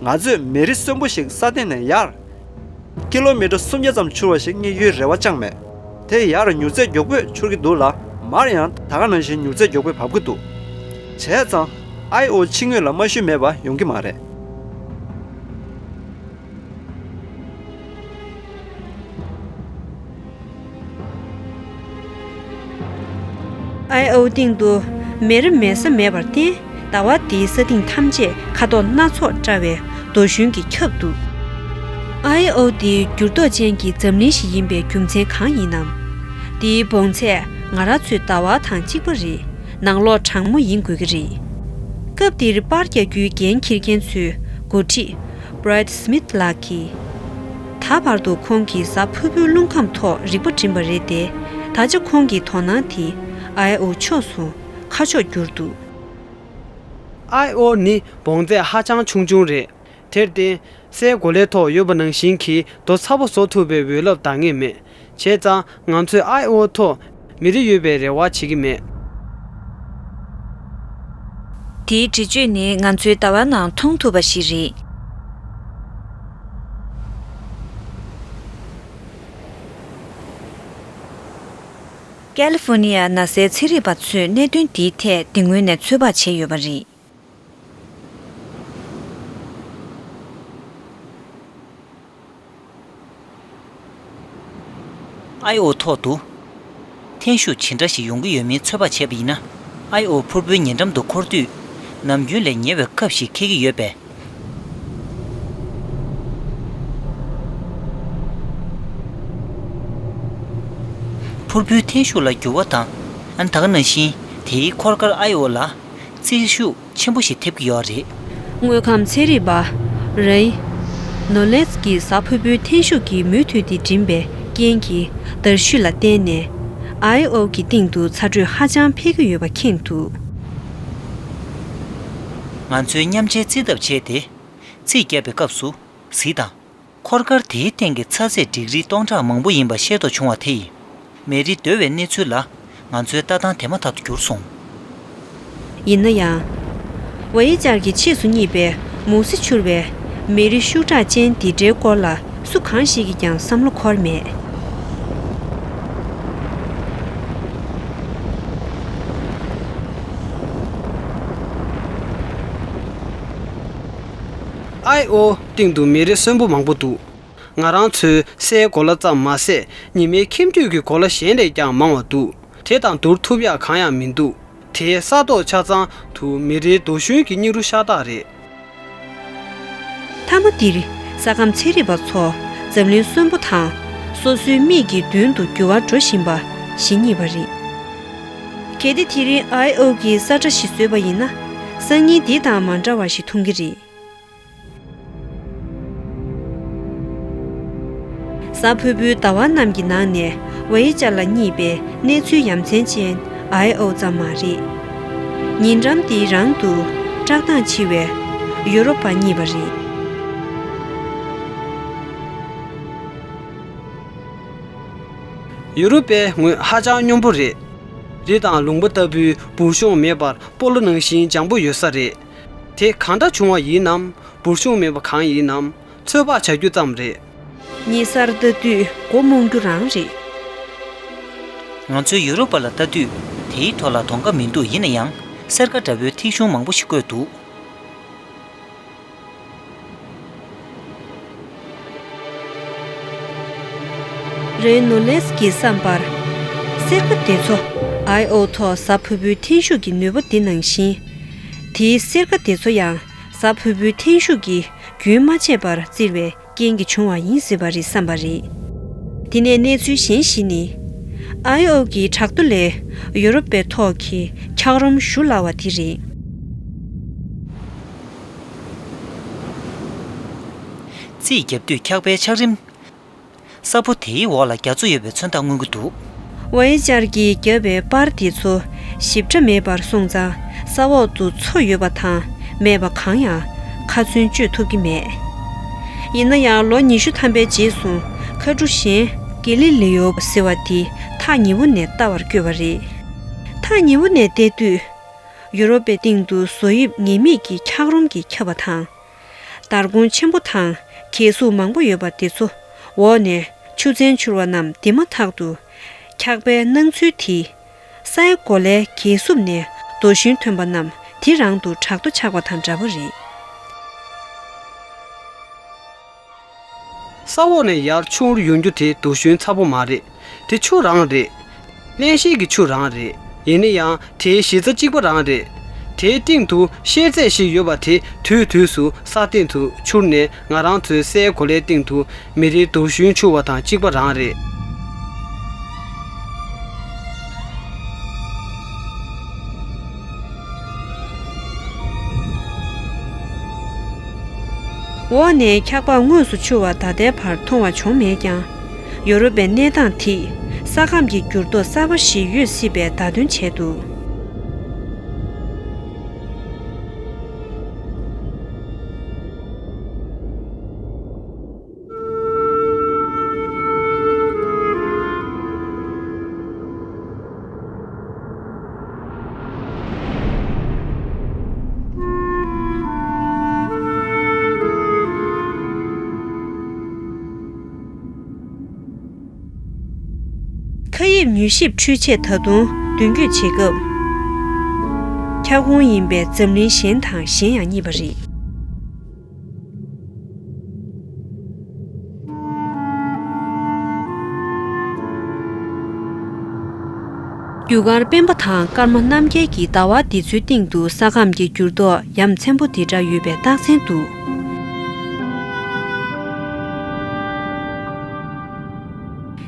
ང་ཚོས་མེ་རི་གསོན་པོ་ཞིག་ས་སྟེང་ནས་ཡར་ཀི་ལོ་མི་ཊར་སུམ་བརྒྱ་ཙམ་འཕྱུར་བ་ཞིག་རྙེད་རྒྱུའི་རེ་བ་བཅངས་མེད། དེ་ཡར་མྱུར་ཚད་མགྱོགས་པོས་འཕྱུར་གྱི་འདུག་ལ། མར་ཡང་ད་ག་ནང་བཞིན་མྱུར་ཚད་མགྱོགས་པོས་བབས་ཀྱི་འདུག་བྱས་ཙང་། ཨའི་ཨོ་ཕྱི་ངོས་ལ་མ་ཞུས་མེད་པ་ཡོང་གི་མ་རེད། ཨའི་ཨོ་སྟེང་དུ་མེ་རི་མེད་ས་མེད་པར་བརྟེན། ཟླ་བ་འདིའི་ས་སྟེང་ཐམས་ཅད་ཁ་དོག་སྣ་ཚོགས་བཀྲ་བའི་རྡོ་ཞུན་གྱིས་ཁྱབ་འདུག་ཨའི་ཨོ་འདི་འགྱུར་ལྡོག་ཅན་གྱི་འཛམ་གླིང་ཞིག་ཡིན་པའི་རྒྱུ་མཚན་གང་ཡིན་ནམ། འདིའི་བོངས་ཚད་ང་རང་ཚོའི་ཟླ་བ་དང་གཅིག་པ་རེད། ནང་ལོགས་གྲང་མོ་ཡིན་དགོས་ཀྱི་རེད། སྐབས་འདིར་པར་རྒྱག་རྒྱུའི་འགན་འཁྱེར་མཁན་ཚོའི་འགོ་ཁྲིད་Brad Smith ལགས་ཀྱིས། ད་བར་དུ་ཁོང་གིས་གཟའ་ཕུར་བུའི་རླུང་ཁམས་ཐོག་རིག་པ་འགྲིམས་པ་རེད་དེ། ད་ཆ་ཁོང་གི་དོ་སྣང་དེ་ཨའི་ཨོ་ཕྱོགས་སུ་ཁ་ཕྱོགས་བསྒྱུར་འདུག་ཨའི་ཨོ་ནི་བོངས་ཚད་ཧ་ཅང་ཆུང་ཆུང་རེད། དེར་བརྟེན། སའི་གོ་ལའི་ཐོག་ཡོད་པ་ནང་བཞིན་གྱི་རྡོ་ཚ་པོ་བཟོ་ཐུབ་པའི་འོད་རླབས་འདང་ངེས་མེད། བྱས་ཙང་། ང་ཚོས་ཨའི་ཨོ་ཐོག་མེ་རི་ཡོད་པའི་རེ་བ་བྱེད་ཀྱི་མེད། དེའི་འདྲི་གཅོད་ནི་ང་ཚོའི་ཟླ་བའི་ནང་མཐོང་ཐུབ་པ་ཞིག་རེད། ཀ་ལི་ཧྥོ་ནི་ཡ་ན་སའི་ཚན་རིག་པ་ཚོས་གནད་དོན་འདིའི་ཐད་དེ་སྔོན་ནས་ཚོད་དཔག་བྱས་ཡོད་པ་རེད། ཨའི་ཨོ་ཐོག་ཏུ་ཐན་ཤུགས་ཇི་འདྲ་ཞིག་ཡོང་གི་ཡོད་མེད་ཚོད་དཔག་བྱས་པ་ཡིན་ན། ཨའི་ཨོ་ཕུར་བུའི་ཉེ་འགྲམ་དུ་འཁོར་དུས། ནམ་རྒྱུན་ལས་ཉེ་བའི་ཁབ་ཞིག་འཁེལ་གྱི་ཡོད་པས། ཕུར་བུའི་འཐེན་ཤུགས་ལ་འགྱུར་བ་དང་། ཨ་ནི་ད་ག་ནང་བཞིན་དེའི་འཁོར་སྐར་ཨའི་ཨོ་ལ་རྩིས་ཤུགས་ཆེན་པོ་ཞིག་ཐེབས་ཀྱི་ཡོད་རེད། དངོས་ཁམས་ཚན་རིག་པ་རེ་ནོ་ལེས་ཀྱིས་གཟའ་ཕུར་བུའི་འཐེན་ཤུགས་ཀྱིས་མུ་མཐུད་དེ་འགྲིམ་པའི་རྐྱེན་གྱིས་དར་ཤུལ་ལ་བརྟེན་ནས་ཨའི་ཨོ་གི་སྟེང་དུ་ཚ་དྲོད་ཧ་ཅང་འཕེལ་གྱི་ཡོད་པ་མཁྱེན་འདུག་ང་ཚོས་མཉམ་འབྲེལ་རྩིས་ལྡབ་བྱས་ཏེ་རྩིས་བརྒྱབ་པའི་སྐབས་སུ་གཟིགས་དང་། འཁོར་སྐར་དེའི་སྟེང་གི་ཚ་ཚད་ཌིག་རི་སྟོང་ཕྲག་མང་པོ་ཡིན་པ་ཤེས་རྟོགས་བྱུང་བ་དེ་ཡིས། མེ་རི་རྡོལ་བའི་གནས་ཚུལ་ལ་ང་ཚོའི་ལྟ་སྟངས་དེ་མ་ཐག་ཏུ་འགྱུར་སོང་། ཡིན་ན་ཡང་། ཝེ་ཡི་ཅར་གྱིས་ཕྱིས་སུ་རྙེད་པའི་མུ་ཟི་འཕྱུར་བའི་མེ་རི་ཤུགས་དྲག་ཅན་འདི་འདྲའི་སྐོར་ལ་སུ་གང་ཞིག་གིས་ཀྱང་བསམ་བློ་འཁོར་མེད། ཨའི་ཨོ་སྟེང་དུ་མེ་རི་གསོན་པོ་མང་པོ་འདུག་ང་རང་ཚོའི་སའི་གོ་ལ་ཙམ་མ་ཟད། ཉི་མའི་ཁྱིམ་རྒྱུད་ཀྱི་གོ་ལ་གཞན་ལས་ཀྱང་མང་བ་འདུག་དེ་དང་བསྡུར་ཐུབ་ཡག་གང་ཡང་མི་འདུག་དེའི་ས་ཐོག་ཆ་ཚང་དུ་མེ་རིའི་རྡོ་ཞུན་གྱི་སྙིགས་རོ་ཤ་སྟག་རེད། མཐའ་མ་འདིར། ས་ཁམས་ཚན་རིག་པ་ཚོ་འཛམ་གླིང་གསོན་པོ་དང་། སོ་སོའི་མིག་གི་མདུན་དུ་འགྱུར་བ་འགྲོ་བཞིན་པ་ཞིག་རྙེད་པ་རེད། གལ་ཏེ་དེ་རིང་ཨའི་ཨོ་གིས་ས་ཁྲ་ཞིག་བཟོས་པ་ཡིན་ན། སང་ཉིན་འདི་དང་མ་འདྲ་བ་ཞིག་མཐོང་གི་རེད། གཟའ་ཕུར་བུའི་ཟླ་བ་རྣམས་ཀྱི་ནང་ནས་ཝེ་ཡི་ཅར་ལ་རྙེད་པའི་གནས་ཚུལ་ཡ་མཚན་ཅན་ཨའི་ཨོ་ཙམ་མ་རེད། ཉེ་འགྲམ་དེའི་རང་དུ་བཀྲག་མདངས་ཆེ་བའི་ཡུ་རོབ་པ་རྙེད་པ་རེད། ཡུ་རོབ་པའི་ངོས་ཧ་ཅང་སྙོམས་པོ་རེད། རི་དང་ལུང་པ་ལྟ་བུའི་འབུར་གཤོང་མེད་པར་སྤོ་ལོ་ནང་བཞིན་འཇམ་པོ་ཡོད་ས་རེད། དེ་གང་འདྲ་བྱུང་བ་ཡིན་ནམ། འབུར་གཤོང་མེད་པ་གང་ཡིན་ནམ། ཚོད་དཔག་བྱ་རྒྱུ་ཙམ་རེད། ཉེ་སར་ལྟ་དུས་མགོ་རྨོངས་རྒྱུ་རང་རེད། ང་ཚོའི་ཡུ་རོབ་པ་ལ་ལྟ་དུས་དེའི་ཐོག་ལ་གདོང་ཁ་མི་འདུག་ཡིན་ན་ཡང་སེར་ཀ་འདྲ་བོའི་ཐིག་གཞུང་མང་པོ་ཞིག་བཀོད་འདུག་རེ་ནོ་ལེས་ཀྱིས་བསམ་པར། སེར་ཀ་དེ་ཚོ་ཨའི་ཨོ་ཐོག་གཟའ་ཕུར་བུའི་འཐེན་ཤུགས་ཀྱི་ནུས་པ་འདི་ནང་བཞིན། དེའི་སེར་ཀ་དེ་ཚོ་ཡང་གཟའ་ཕུར་བུའི་འཐེན་ཤུགས་ཀྱིས་རྒྱུན་མ་ཆད་པར་བཙིར་བའི་རྐྱེན་གྱིས་བྱུང་བ་ཡིན་སྲིད་པ་རེད་བསམ་པ་རེད། དེ་ནས་གནས་ཚུལ་གཞན་ཞིག་ནི། ཨའི་ཨོ་གི་བྲག་རྡོ་ལས་ཡོ་རོབ་པའི་ཐོག་གི་འཁྱགས་རོམ་ཞུ་སླ་བ་དེ་རེད། རྩིས་བརྒྱབ་དུས་འཁྱགས་པའི་འཁྱགས་རིམ། ས་ཕོ་དེའི་འོག་ལ་རྒྱ་མཚོ་ཡོད་པའི་མཚོན་རྟགས་མངོན་གྱི་འདུག་ཝེ་ཡི་ཅར་གྱིས་བརྒྱབ་པའི་པར་དེ་ཚོ་ཞིབ་ཕྲ་མེད་པར་སོང་ཙང་། ས་འོག་ཏུ་མཚོ་ཡོད་པ་དང་མེད་པ་གང་ཡང་ཁ་ཚོན་གཅོད་ཐུབ་ཀྱི་མེད། ཡིན་ན་ཡང་ལོ་ཉི་ཤུ་ཐམ་པའི་རྗེས་སུ་མཁའ་འགྲོ་གཞན་གེ་ལི་ལི་ཡོ་ཟེར་བ་དེས་ཐག་ཉེ་བོ་ནས་ལྟ་བར་བསྐྱོད་པ་རེད། ཐག་ཉེ་བོ་ནས་བལྟས་དུས། ཡོ་རོབ་པའི་སྟེང་དུ་བཟོ་དབྱིབས་ངེས་མེད་ཀྱི་འཁྱགས་རོམ་གྱིས་ཁྱབ་པ་དང་། དར་གོང་ཆེན་པོ་དང་གས་སྲུབས་མང་པོ་ཡོད་པ་དེ་ཚོ་འོག་ནས་ཆུ་ཚན་འཕྱུར་བ་རྣམས་དེ་མ་ཐག་ཏུ་འཁྱགས་པའི་སྣང་ཚུལ་དེས། སའི་གོ་ལའི་གས་སྲུབས་ནས་རྡོ་ཞུན་ཐོན་པ་རྣམས་དེ་རང་དུ་བྲག་རྡོ་ཆགས་པ་དང་འདྲ་པོ་རེད། ས་འོག་ནས་ཡར་འཕྱུར་ཡོང་རྒྱུ་དེ་རྡོ་ཞུན་ཚ་པོ་མ་རེད། དེ་ཆུ་རང་རེད། བརླན་གཤེར་གྱི་ཆུ་རང་རེད། ཡིན་ན་ཡང་དེའི་གཞི་རྩ་གཅིག་པ་རང་རེད། དེའི་སྟེང་དུ་གཤེར་རྫས་ཤིག་ཡོད་པ་དེ་དུས་དུས་སུ་ས་སྟེང་དུ་འཕྱུར་ནས་ང་རང་ཚོའི་སའི་གོ་ལའི་སྟེང་དུ་མེ་རིའི་རྡོ་ཞུན་འཕྱུར་བ་དང་གཅིག་པ་རང་རེད། འོག་ནས་འཁྱགས་པ་དངོས་སུ་འཕྱུར་བ་ད་ལྟའི་བར་མཐོང་བ་བྱུང་མེད་ཀྱང་། ཡོ་རོབ་པའི་གནས་སྟངས་དེས་ས་ཁམས་ཀྱི་འགྱུར་ལྡོག་གསར་པ་ཞིག་ཡོད་སྲིད་པའི་བརྡ་སྟོན་བྱས་འདུག་མཁའ་དབྱིབས་མྱུལ་ཞིབ་འཕྲུལ་ཆས་ད་དུང་མདུན་སྐྱོད་བྱེད་སྐབས། འཁྱགས་ཧོང་ཡིན་པའི་འཛམ་གླིང་གཞན་དང་གཞན་ཡང་རྙེད་པ་རེད། རྒྱུ་སྐར་སྤེན་པ་དང་སྐར་མ་རྣམ་རྒྱལ་གྱི་ཟླ་བ་འདི་ཚོའི་སྟེང་དུ་ས་ཁམས་ཀྱི་འགྱུར་ལྡོག་ཡ་མཚན་པོ་དེ་འདྲ་ཡོད་པའི་རྟགས་མཚན་འདུག་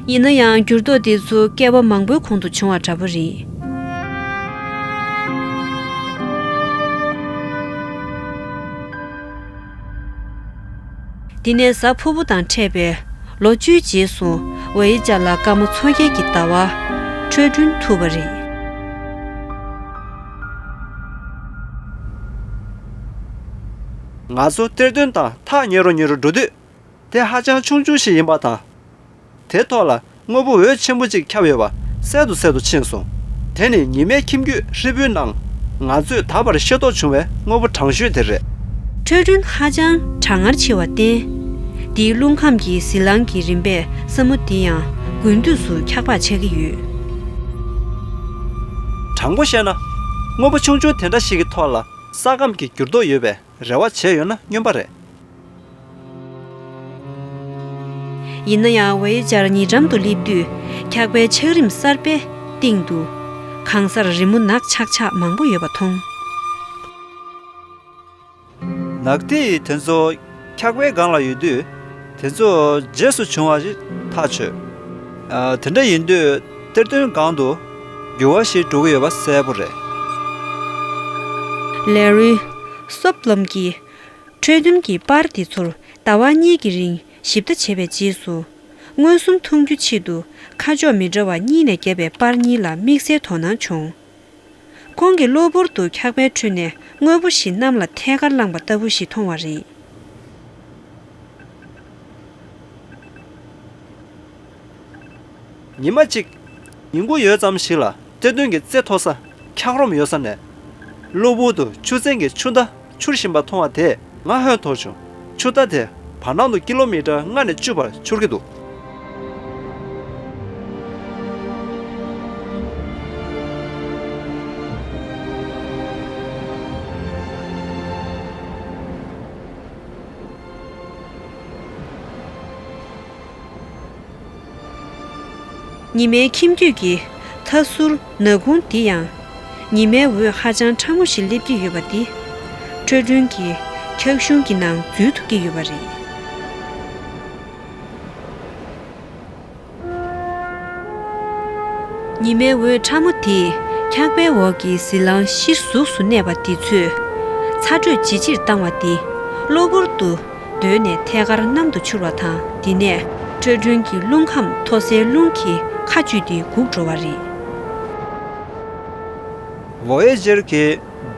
ཡིན་ན་ཡང་འགྱུར་ལྡོག་དེ་ཚོ་བསྐལ་པ་མང་པོའི་གོང་དུ་བྱུང་བ་འདྲ་པོ་རེད། དེ་ནས་གཟའ་ཕུར་བུ་དང་འཕྲད་པའི་ལོ་བཅུའི་རྗེས་སུ་ཝེ་ཡེ་ཇར་ལ་སྐར་མ་མཚོ་རྒྱལ་གྱི་ཟླ་བ་འཕྲོད་བསྟུན་ཐུབ་པ་རེད། ང་ཚོ་གཏེར་སྟོན་དང་ཐག་ཉེ་རུ་ཉེ་རུ་འགྲོ་དུས། དེ་ཧ་ཅང་ཆུང་ཆུང་ཞིག་ཡིན་པ་དང་། དེ་ཐོག་ལ་དངོས་པོ་འོད་ཆེན་པོ་གཅིག་ཁྱབ་ཡོད་པ་གསལ་དུ་གསལ་དུ་མཁྱེན་སོང་། དེ་ནི་ཉི་མའི་ཁྱིམ་རྒྱུད་ཧྲིལ་པོའི་ནང་ང་ཚོས་ད་བར་ཤེས་རྟོགས་བྱུང་བའི་དངོས་པོ་དྲང་ཤོས་དེ་རེད། འཕྲོད་བསྟུན་ཧ་ཅང་གྲང་ངར་ཆེ་བར་བརྟེན། དེའི་རླུང་ཁམས་ཀྱི་ཟི་ལིང་གི་རིམ་པས་ས་མུ་དེ་ཡང་དགུན་དུས་སུ་འཁྱག་པ་ཆགས་ཀྱི་ཡོད། དྲང་པོ་བཤད་ན། དངོས་པོ་ཆུང་ཆུང་དེ་འདྲ་ཞིག་གི་ཐོག་ལ་ས་ཁམས་ཀྱི་འགྱུར་ལྡོག་ཡོད་པའི་རེ་བ་བྱས་ཡོད་ན་སྨྱོན་པ་རེད། ཡིན་ན་ཡང་ཝེ་ཡེ་ཇར་ཉེ་འགྲམ་དུ་སླེབས་དུས། འཁྱག་པའི་ཆགས་རིམ་གསར་པའི་སྟེང་དུ། གང་སར་རི་མོ་ནག་ཆག་ཆག་མང་པོ་ཡོད་པ་མཐོང་། ནག་དེ་དེ་ཚོ་འཁྱག་པའི་སྒང་ལ་ཡོད་དུས། དེ་ཚོ་རྗེས་སུ་བྱུང་བ་ཞིག་ཐག་ཆོད། ཨ། དེ་འདྲ་ཡིན་དུས་གཏེར་སྟོན་སྒང་དུ་འགྱུར་བ་ཞིག་འགྲོ་གི་ཡོད་པ་གསལ་པོ་རེད། ལེ་རུའི་སོབ་ལམ་གྱིས། འཕྲོད་བསྟུན་གྱི་པར་དེ་ཚོར་ཟླ་བ་གཉིས་ཀྱི་རིང་ཞིབ་ལྟ་བྱས་པའི་རྗེས་སུ། མངོན་སུམ་མཐོང་རྒྱུ་ཆེད་དུ་ཁ་ཕྱོགས་མི་འདྲ་བ་གཉིས་ནས་བརྒྱབ་པའི་པར་གཉིས་ལ་དམིགས་བསལ་དོ་སྣང་བྱུང་། ཁོང་གིས་གློ་བུར་དུ་འཁྱག་པའི་ཁྲོད་ནས་དངོས་པོ་ཞིག་གནམ་ལ་ཐད་ཀར་བསླངས་པ་ལྟ་བུ་ཞིག་མཐོང་བ་རེད། ཉི་མ་གཅིག་ཉིན་གུང་ཡོལ་ཙམ་ཞིག་ལ་གཏེར་སྟོན་གྱི་རྩེ་མཐོ་ས་འཁྱགས་རོམ་ཡོད་ས་ནས། གློ་བུར་དུ་ཆུ་ཚན་གྱི་ཆུ་མདའ་འཕྱུར་བཞིན་པ་མཐོང་བ་དེས་ང་ཧོན་འཐོར་བྱུང་། ཆུ་མདའ་དེ་བར་སྣང་དུ་ཀི་ལོ་མི་ཊར་ལྔ་ནས་བཅུ་བར་འཕྱུར་གྱི་འདུག་ཉི་མའི་ཁྱིམ་རྒྱུད་ཀྱི་མཐའ་ཟུར་ནག་ཁུང་འདི་ཡང་། ཉི་མའི་འོད་ཧ་ཅང་ཕྲ་མོ་ཞིག་སླེབས་ཀྱི་ཡོད་པ་འདི། འཕྲོད་བསྟུན་གྱི་འཁྱག་གཞུང་གི་ནང་འཛུལ་ཐུབ་ཀྱི་ཡོད་པ་རེད། ཉི་མའི་འོད་ཕྲ་མོ་དེས་འཁྱག་པའི་འོག་གི་ཟི་ལིང་གཞི་གཟུགས་སུ་གནས་པ་འདི་ཚོས་ཚ་དྲོད་ཇེ་ཆེར་བཏང་བ་དེ་གློ་བུར་དུ་གདོད་ནས་ཐད་ཀར་གནམ་དུ་འཕྱུར་བ་དང་། དེ་ནས་འཕྲོད་བསྟུན་གྱི་རླུང་ཁམས་མཐོ་སའི་རླུང་གིས་ཁ་གཅུས་ཏེ་སྒུག་འགྲོ་བ་རེད། ཝོ་ཡེ་ཇར་གྱི་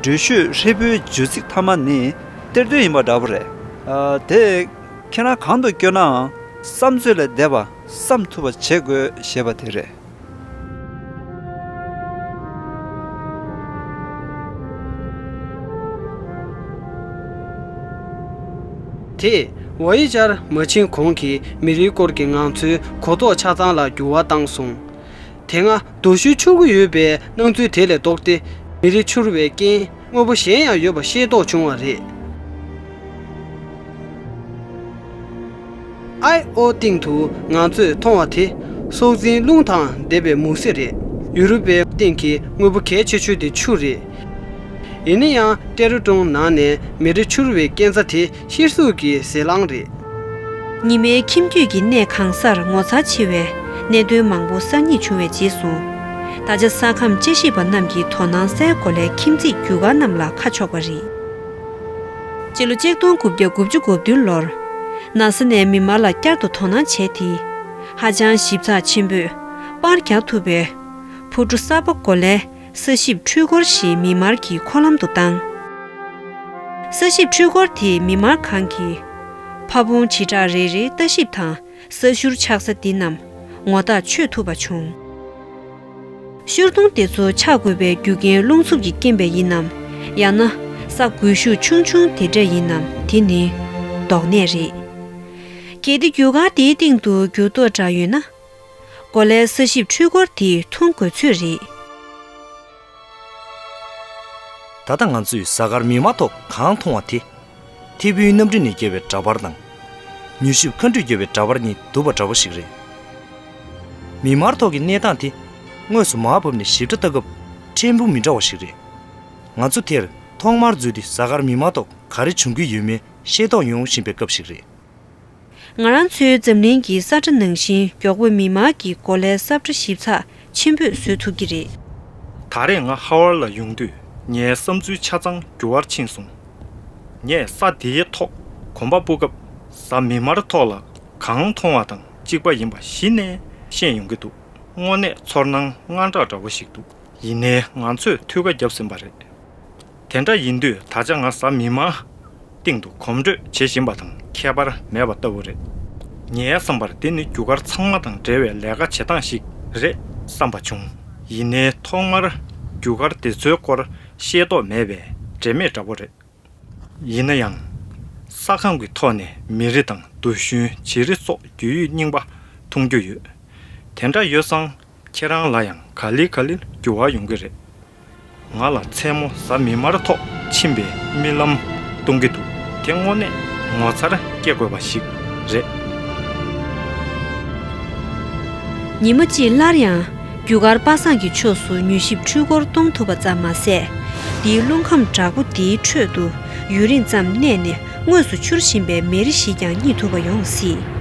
འགྲུལ་བཞུད་ཧྲིལ་པོའི་རྒྱུད་ཚིགས་མཐའ་མ་ནི་གཏེར་སྟོན་ཡིན་པ་འདྲ་པོ་རེད། ཨ། དེས་ཁྱེད་རང་གང་དུ་བསྐྱོད་ནའང་བསམ་ཚོད་ལས་འདས་པ་བསམ་ཐུབ་པ་བྱེད་དགོས་ཞེས་པ་དེ་རེད། དེས་ཝོ་ཡེ་ཇར་མ་ཕྱིན་གོང་གི་མི་རིགས་སྐོར་གྱི་ང་ཚོའི་གོ་རྟོགས་ཆ་ཚང་ལ་འགྱུར་བ་བཏང་སོང་། དེ་སྔ་རྡོ་ཤུལ་འཕྱུར་གྱི་ཡོད་པའི་སྣང་ཚུལ་དེ་ལས་ལྡོག་སྟེ། མེ་རི་འཕྱུར་བའི་རྐྱེན་དངོས་པོ་གཞན་ཡང་ཡོད་པ་ཤེས་རྟོགས་བྱུང་བ་རེད། ཨའི་ཨོ་སྟེང་དུ་ང་ཚོས་མཐོང་བ་དེ་སྲོག་འཛིན་རླུང་དང་ལྡན་པའི་མུ་ཟེ་རེད། ཡུ་རོབ་པའི་སྟེང་གི་དངོས་པོ་གལ་ཆེ་ཤོས་དེ་ཆུ་རེད། ཡིན་ན་ཡང་ཏེ་ར་ཀྲུང་ནང་ནས་མེ་རི་འཕྱུར་བའི་རྐྱེན་རྩ་དེ་གཤེར་གཟུགས་ཀྱི་ཟེ་ལང་རེད། ཉི་མའི་ཁྱིམ་རྒྱུད་ཀྱི་གནས་གང་སར་ངོ་མཚར་ཆེ་བའི་གནད་དོན་མང་པོ་གསར་རྙེད་བྱུང་བའི་རྗེས་སུ། ད་ཆ་ས་ཁམས་དཔྱད་ཞིབ་པ་རྣམས་ཀྱི་དོ་སྣང་སའི་གོ་ལའི་ཁྱིམ་མཚེས་རྒྱུ་སྐར་རྣམས་ལ་ཁ་ཕྱོགས་པ་རེད། སྤྱི་ལོ་ཆིག་སྟོང་དགུ་བརྒྱ་དགུ་བཅུ་གོ་བདུན་ལོར། ན་ས་ནས་མི་མང་ལ་བསྐྱར་དུ་དོ་སྣང་བྱས་ཏེ། ཧ་ཅང་ཞིབ་ཚགས་ཆེན་པོས་པར་རྒྱག་ཐུབ་པའི་ཕོ་བྲུ་གསར་པ་གོ་ལའི་ས་ཞིབ་འཕྲུལ་འཁོར་ཞིག་མི་མང་གི་འཁོར་ལམ་དུ་བཏང་། ས་ཞིབ་འཕྲུལ་འཁོར་དེས་མི་མང་གང་གི་ཕ་བོང་བྱེ་བྲག་རེ་རེའི་ལྟ་ཞིབ་དང་ས་བཞུར་ཆགས་ས་འདི་རྣམས་ངོ་རྟགས་ཆོད་ཐུབ་པ་བྱུང་། ཤུར་དུང་དེ་ཚོ་ཆགས་དགོས་པའི་རྒྱུ་རྐྱེན་རླུང་འཚུབ་ཀྱི་རྐྱེན་པས་ཡིན་ནམ། ཡང་ན་ས་འགུལ་ཤུགས་ཆུང་ཆུང་དེ་འདྲས་ཡིན་ནམ། དེ་ནི་དོགས་གནས་རེད། གལ་ཏེ་རྒྱུ་སྐར་དེའི་སྟེང་དུ་འགྱུར་ལྡོག་འདྲ་ཡོད་ན། གོ་ལའི་ས་ཞིབ་འཕྲུལ་འཁོར་དེས་མཐོང་དགོས་ཚོད་རེད། ད་ལྟ་ང་ཚོས་གཟའ་སྐར་མིག་དམར་ཐོག་གང་མཐོང་བ་དེ། ཐིབས་པོའི་གནམ་གྲུ་ནས་བརྒྱབ་པའི་འདྲ་པར་དང་། མྱུལ་ཞིབ་མཁའ་འགྲུས་བརྒྱབ་པའི་འདྲ་པར་གཉིས་བསྡུར་བ་འདྲ་པོ་ཞིག་རེད། མིག་དམར་ཐོག་གི་གནས་སྟངས་དེ། དངོས་སུ་མར་བབས་ནས་ཞིབ་ཕྲ་ལྟ་སྐབས་ཕྲན་བུ་མི་འདྲ་བ་ཞིག་རེད། ང་ཚོ་དེར་ཐོག་མར་འཛུལ་ཏེ་གཟའ་སྐར་མིག་དམར་ཐོག་ག་རེ་བྱུང་གི་ཡོད་མེད་ཤེས་རྟོགས་ཡོང་བཞིན་པའི་སྐབས་ཤིག་རེད། ང་རང་ཚོའི་འཛམ་གླིང་གི་ས་ཁྲ་ནང་བཞིན། མགྱོགས་པོས་མི་མང་གི་གོ་ལའི་ས་ཁྲ་ཞིབ་ཚགས་ཆེན་པོས་བཟོ་ཐུབ་ཀྱི་རེད། ད་རེས་ང་ཧ་ཝར་ལ་ཡོང་དུས། ངའི་བསམ་ཚུལ་ཆ་ཚང་འགྱུར་བར་ཕྱིན་སོང་། ངས་ས་དེའི་ཐོག་གོམ་པ་སྤོ་སྐབས། གཟའ་མིག་དམར་ཐོག་ལ་གང་མཐོང་བ་དང་གཅིག་པ་ཡིན་པ་གཞི་ནས་ཤེས་ཡོང་གི་འདུག། དངོས་གནས་ཚོར་སྣང་དངངས་སྐྲག་འདྲ་བོ་ཞིག་འདུག། ཡིན་ནའི་ང་ཚོས་མཐུད་ཀ་བརྒྱབ་ཟིན་པ་རེད། དེ་འདྲ་ཡིན་དུས། ད་ཆ་ང་གཟའ་མིག་དམར་སྟེང་དུ་གོམ་བགྲོད་བྱེད་བཞིན་པ་དང་ཁྱད་པར་མེད་པ་ལྟ་བུ་རེད། ངའི་བསམ་པར། འདི་ནི་རྒྱུ་སྐར་ཚང་མ་དང་འབྲེལ་བའི་ལས་ཀ་བྱེད་སྟངས་ཤིག་རེད་བསམ་པ་བྱུང་། ཡིན་ནའི་ཐོག་མར་རྒྱུ་སྐར་དེ་ཚོའི་སྐོར་ཤེས་རྟོགས་མེད་པས་འབྲེལ་མེད་འདྲ་བོ་རེད། ཡིན་ན་ཡང་། ས་ཁམས་ཀྱི་ཐོག་ནས་མི་རི་དང་རྡོ་ཞུན། བྱི་རི་སོགས་རྒྱུས་ཡོད་རྙིང་པ་མཐོང་རྒྱུ་ཡོད། དེ་འདྲ་ཡོད་ཙང་། ཁྱེད་རང་ལ་ཡང་ག་ལེ་ག་ལེར་འགྱུར་བ་ཡོང་གི་རེད། ང་ལ་མཚན་མོ་གཟའ་མིག་དམར་ཐོག་ཕྱིན་པའི་རྨི་ལམ་སྟོན་གྱི་འདུག། དེ་དངོས་གནས་ངོ་མཚར་སྐྱེ་དགོས་པ་ཞིག་རེད། ཉི་མ་གཅིག་སླར་ཡང་རྒྱུ་སྐར་པ་སངས་ཀྱི་ཕྱོགས་སུ་མྱུལ་ཞིབ་འཕྲུལ་འཁོར་གཏོང་ཐུབ་པ་ཙམ་མ་ཟད། འདིའི་རླུང་ཁམས་དྲག་པོ་འདིའི་ཁྲོད་དུ་ཡུན་རིང་ཙམ་གནས་ནས། དངོས་སུ་འཕྱུར་བཞིན་པའི་མེ་རི་ཞིག་ཀྱང་རྙེད་ཐུབ་པ་ཡོང་སྲིད།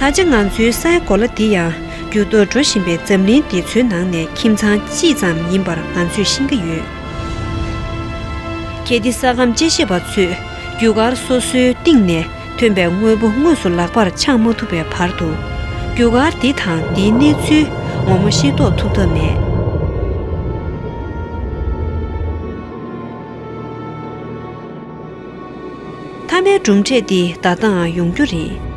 ད་ཆ་ང་ཚོའི་སའི་གོ་ལ་འདི་ཡང་། འགྱུར་ལྡོག་འགྲོ་བཞིན་པའི་འཛམ་གླིང་འདི་ཚོའི་ནང་ནས་ཁྱིམ་ཚང་གཅིག་ཙམ་ཡིན་པར་ང་ཚོས་ཤེས་ཀྱི་ཡོད། གལ་ཏེ་ས་ཁམས་དཔྱད་ཞིབ་པ་ཚོས་རྒྱུ་སྐར་སོ་སོའི་གཏིང་ནས་ཐོན་པའི་དངོས་པོ་དངོས་སུ་ལག་པར་འཆང་མ་ཐུབ་པའི་བར་དུ། རྒྱུ་སྐར་འདི་དང་འདིའི་གནས་ཚུལ་ངོ་མ་ཤེས་རྟོགས་ཐུབ་ཐབས་མེད། མཐའ་མའི་གྲུབ་འབྲས་འདི་ད་ལྟའང་ཡོང་རྒྱུ་རེད།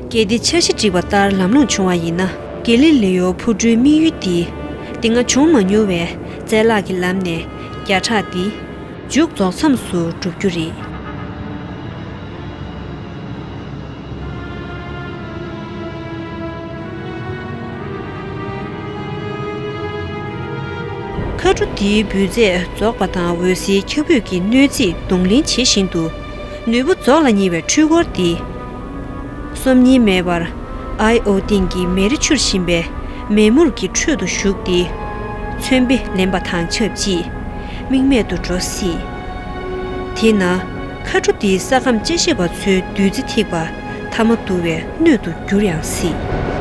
གལ་ཏེ་འཆར་གཞི་བསྒྲིགས་པ་ལྟར་ལམ་ལྷོང་བྱུང་བ་ཡིན་ན། གྷི་ལི་ལི་ཡོ་འཕུར་གྲུའི་དམིགས་ཡུལ་འདི། འདི་སྔ་བྱུང་མ་མྱོང་བའི་རྩལ་བརླག་གི་ལམ་ནས་བརྒྱ་ཕྲག་འདི། མཇུག་རྫོགས་མཚམས་སུ་འགྲུབ་རྒྱུ་རེད། མཁའ་གྲུ་འདིའི་འབུད་རྫས་རྫོགས་པ་དང་། འོད་ཟེར་འཁྱག་འབུད་ཀྱི་གནོད་འཚེས་གདོང་ལེན་བྱེད་བཞིན་དུ། ནུས་པ་རྫོགས་ལ་ཉེ་བའི་འཕྲུལ་འཁོར་འདི། སོམ་ཉི་མེད་པར། ཨའི་ཨོ་སྟེང་གི་མེ་རི་འཕྱུར་བཞིན་པའི་མེ་མུར་གྱི་ཁྲོད་དུ་ཞུགས་ཏེ། མཚོན་དཔེ་ལེན་པ་དང་ཆབས་ཅིག་རྨེག་མེད་དུ་འགྲོ་སྲིད། དེས་ན། མཁའ་གྲུ་འདིས་ས་ཁམས་དཔྱད་ཞིབ་པ་ཚོའི་བདུད་རྩི་ཐིགས་པ་ཐ་མ་བསྡུ་བའི་སྣོད་དུ་འགྱུར་ཡང་སྲིད།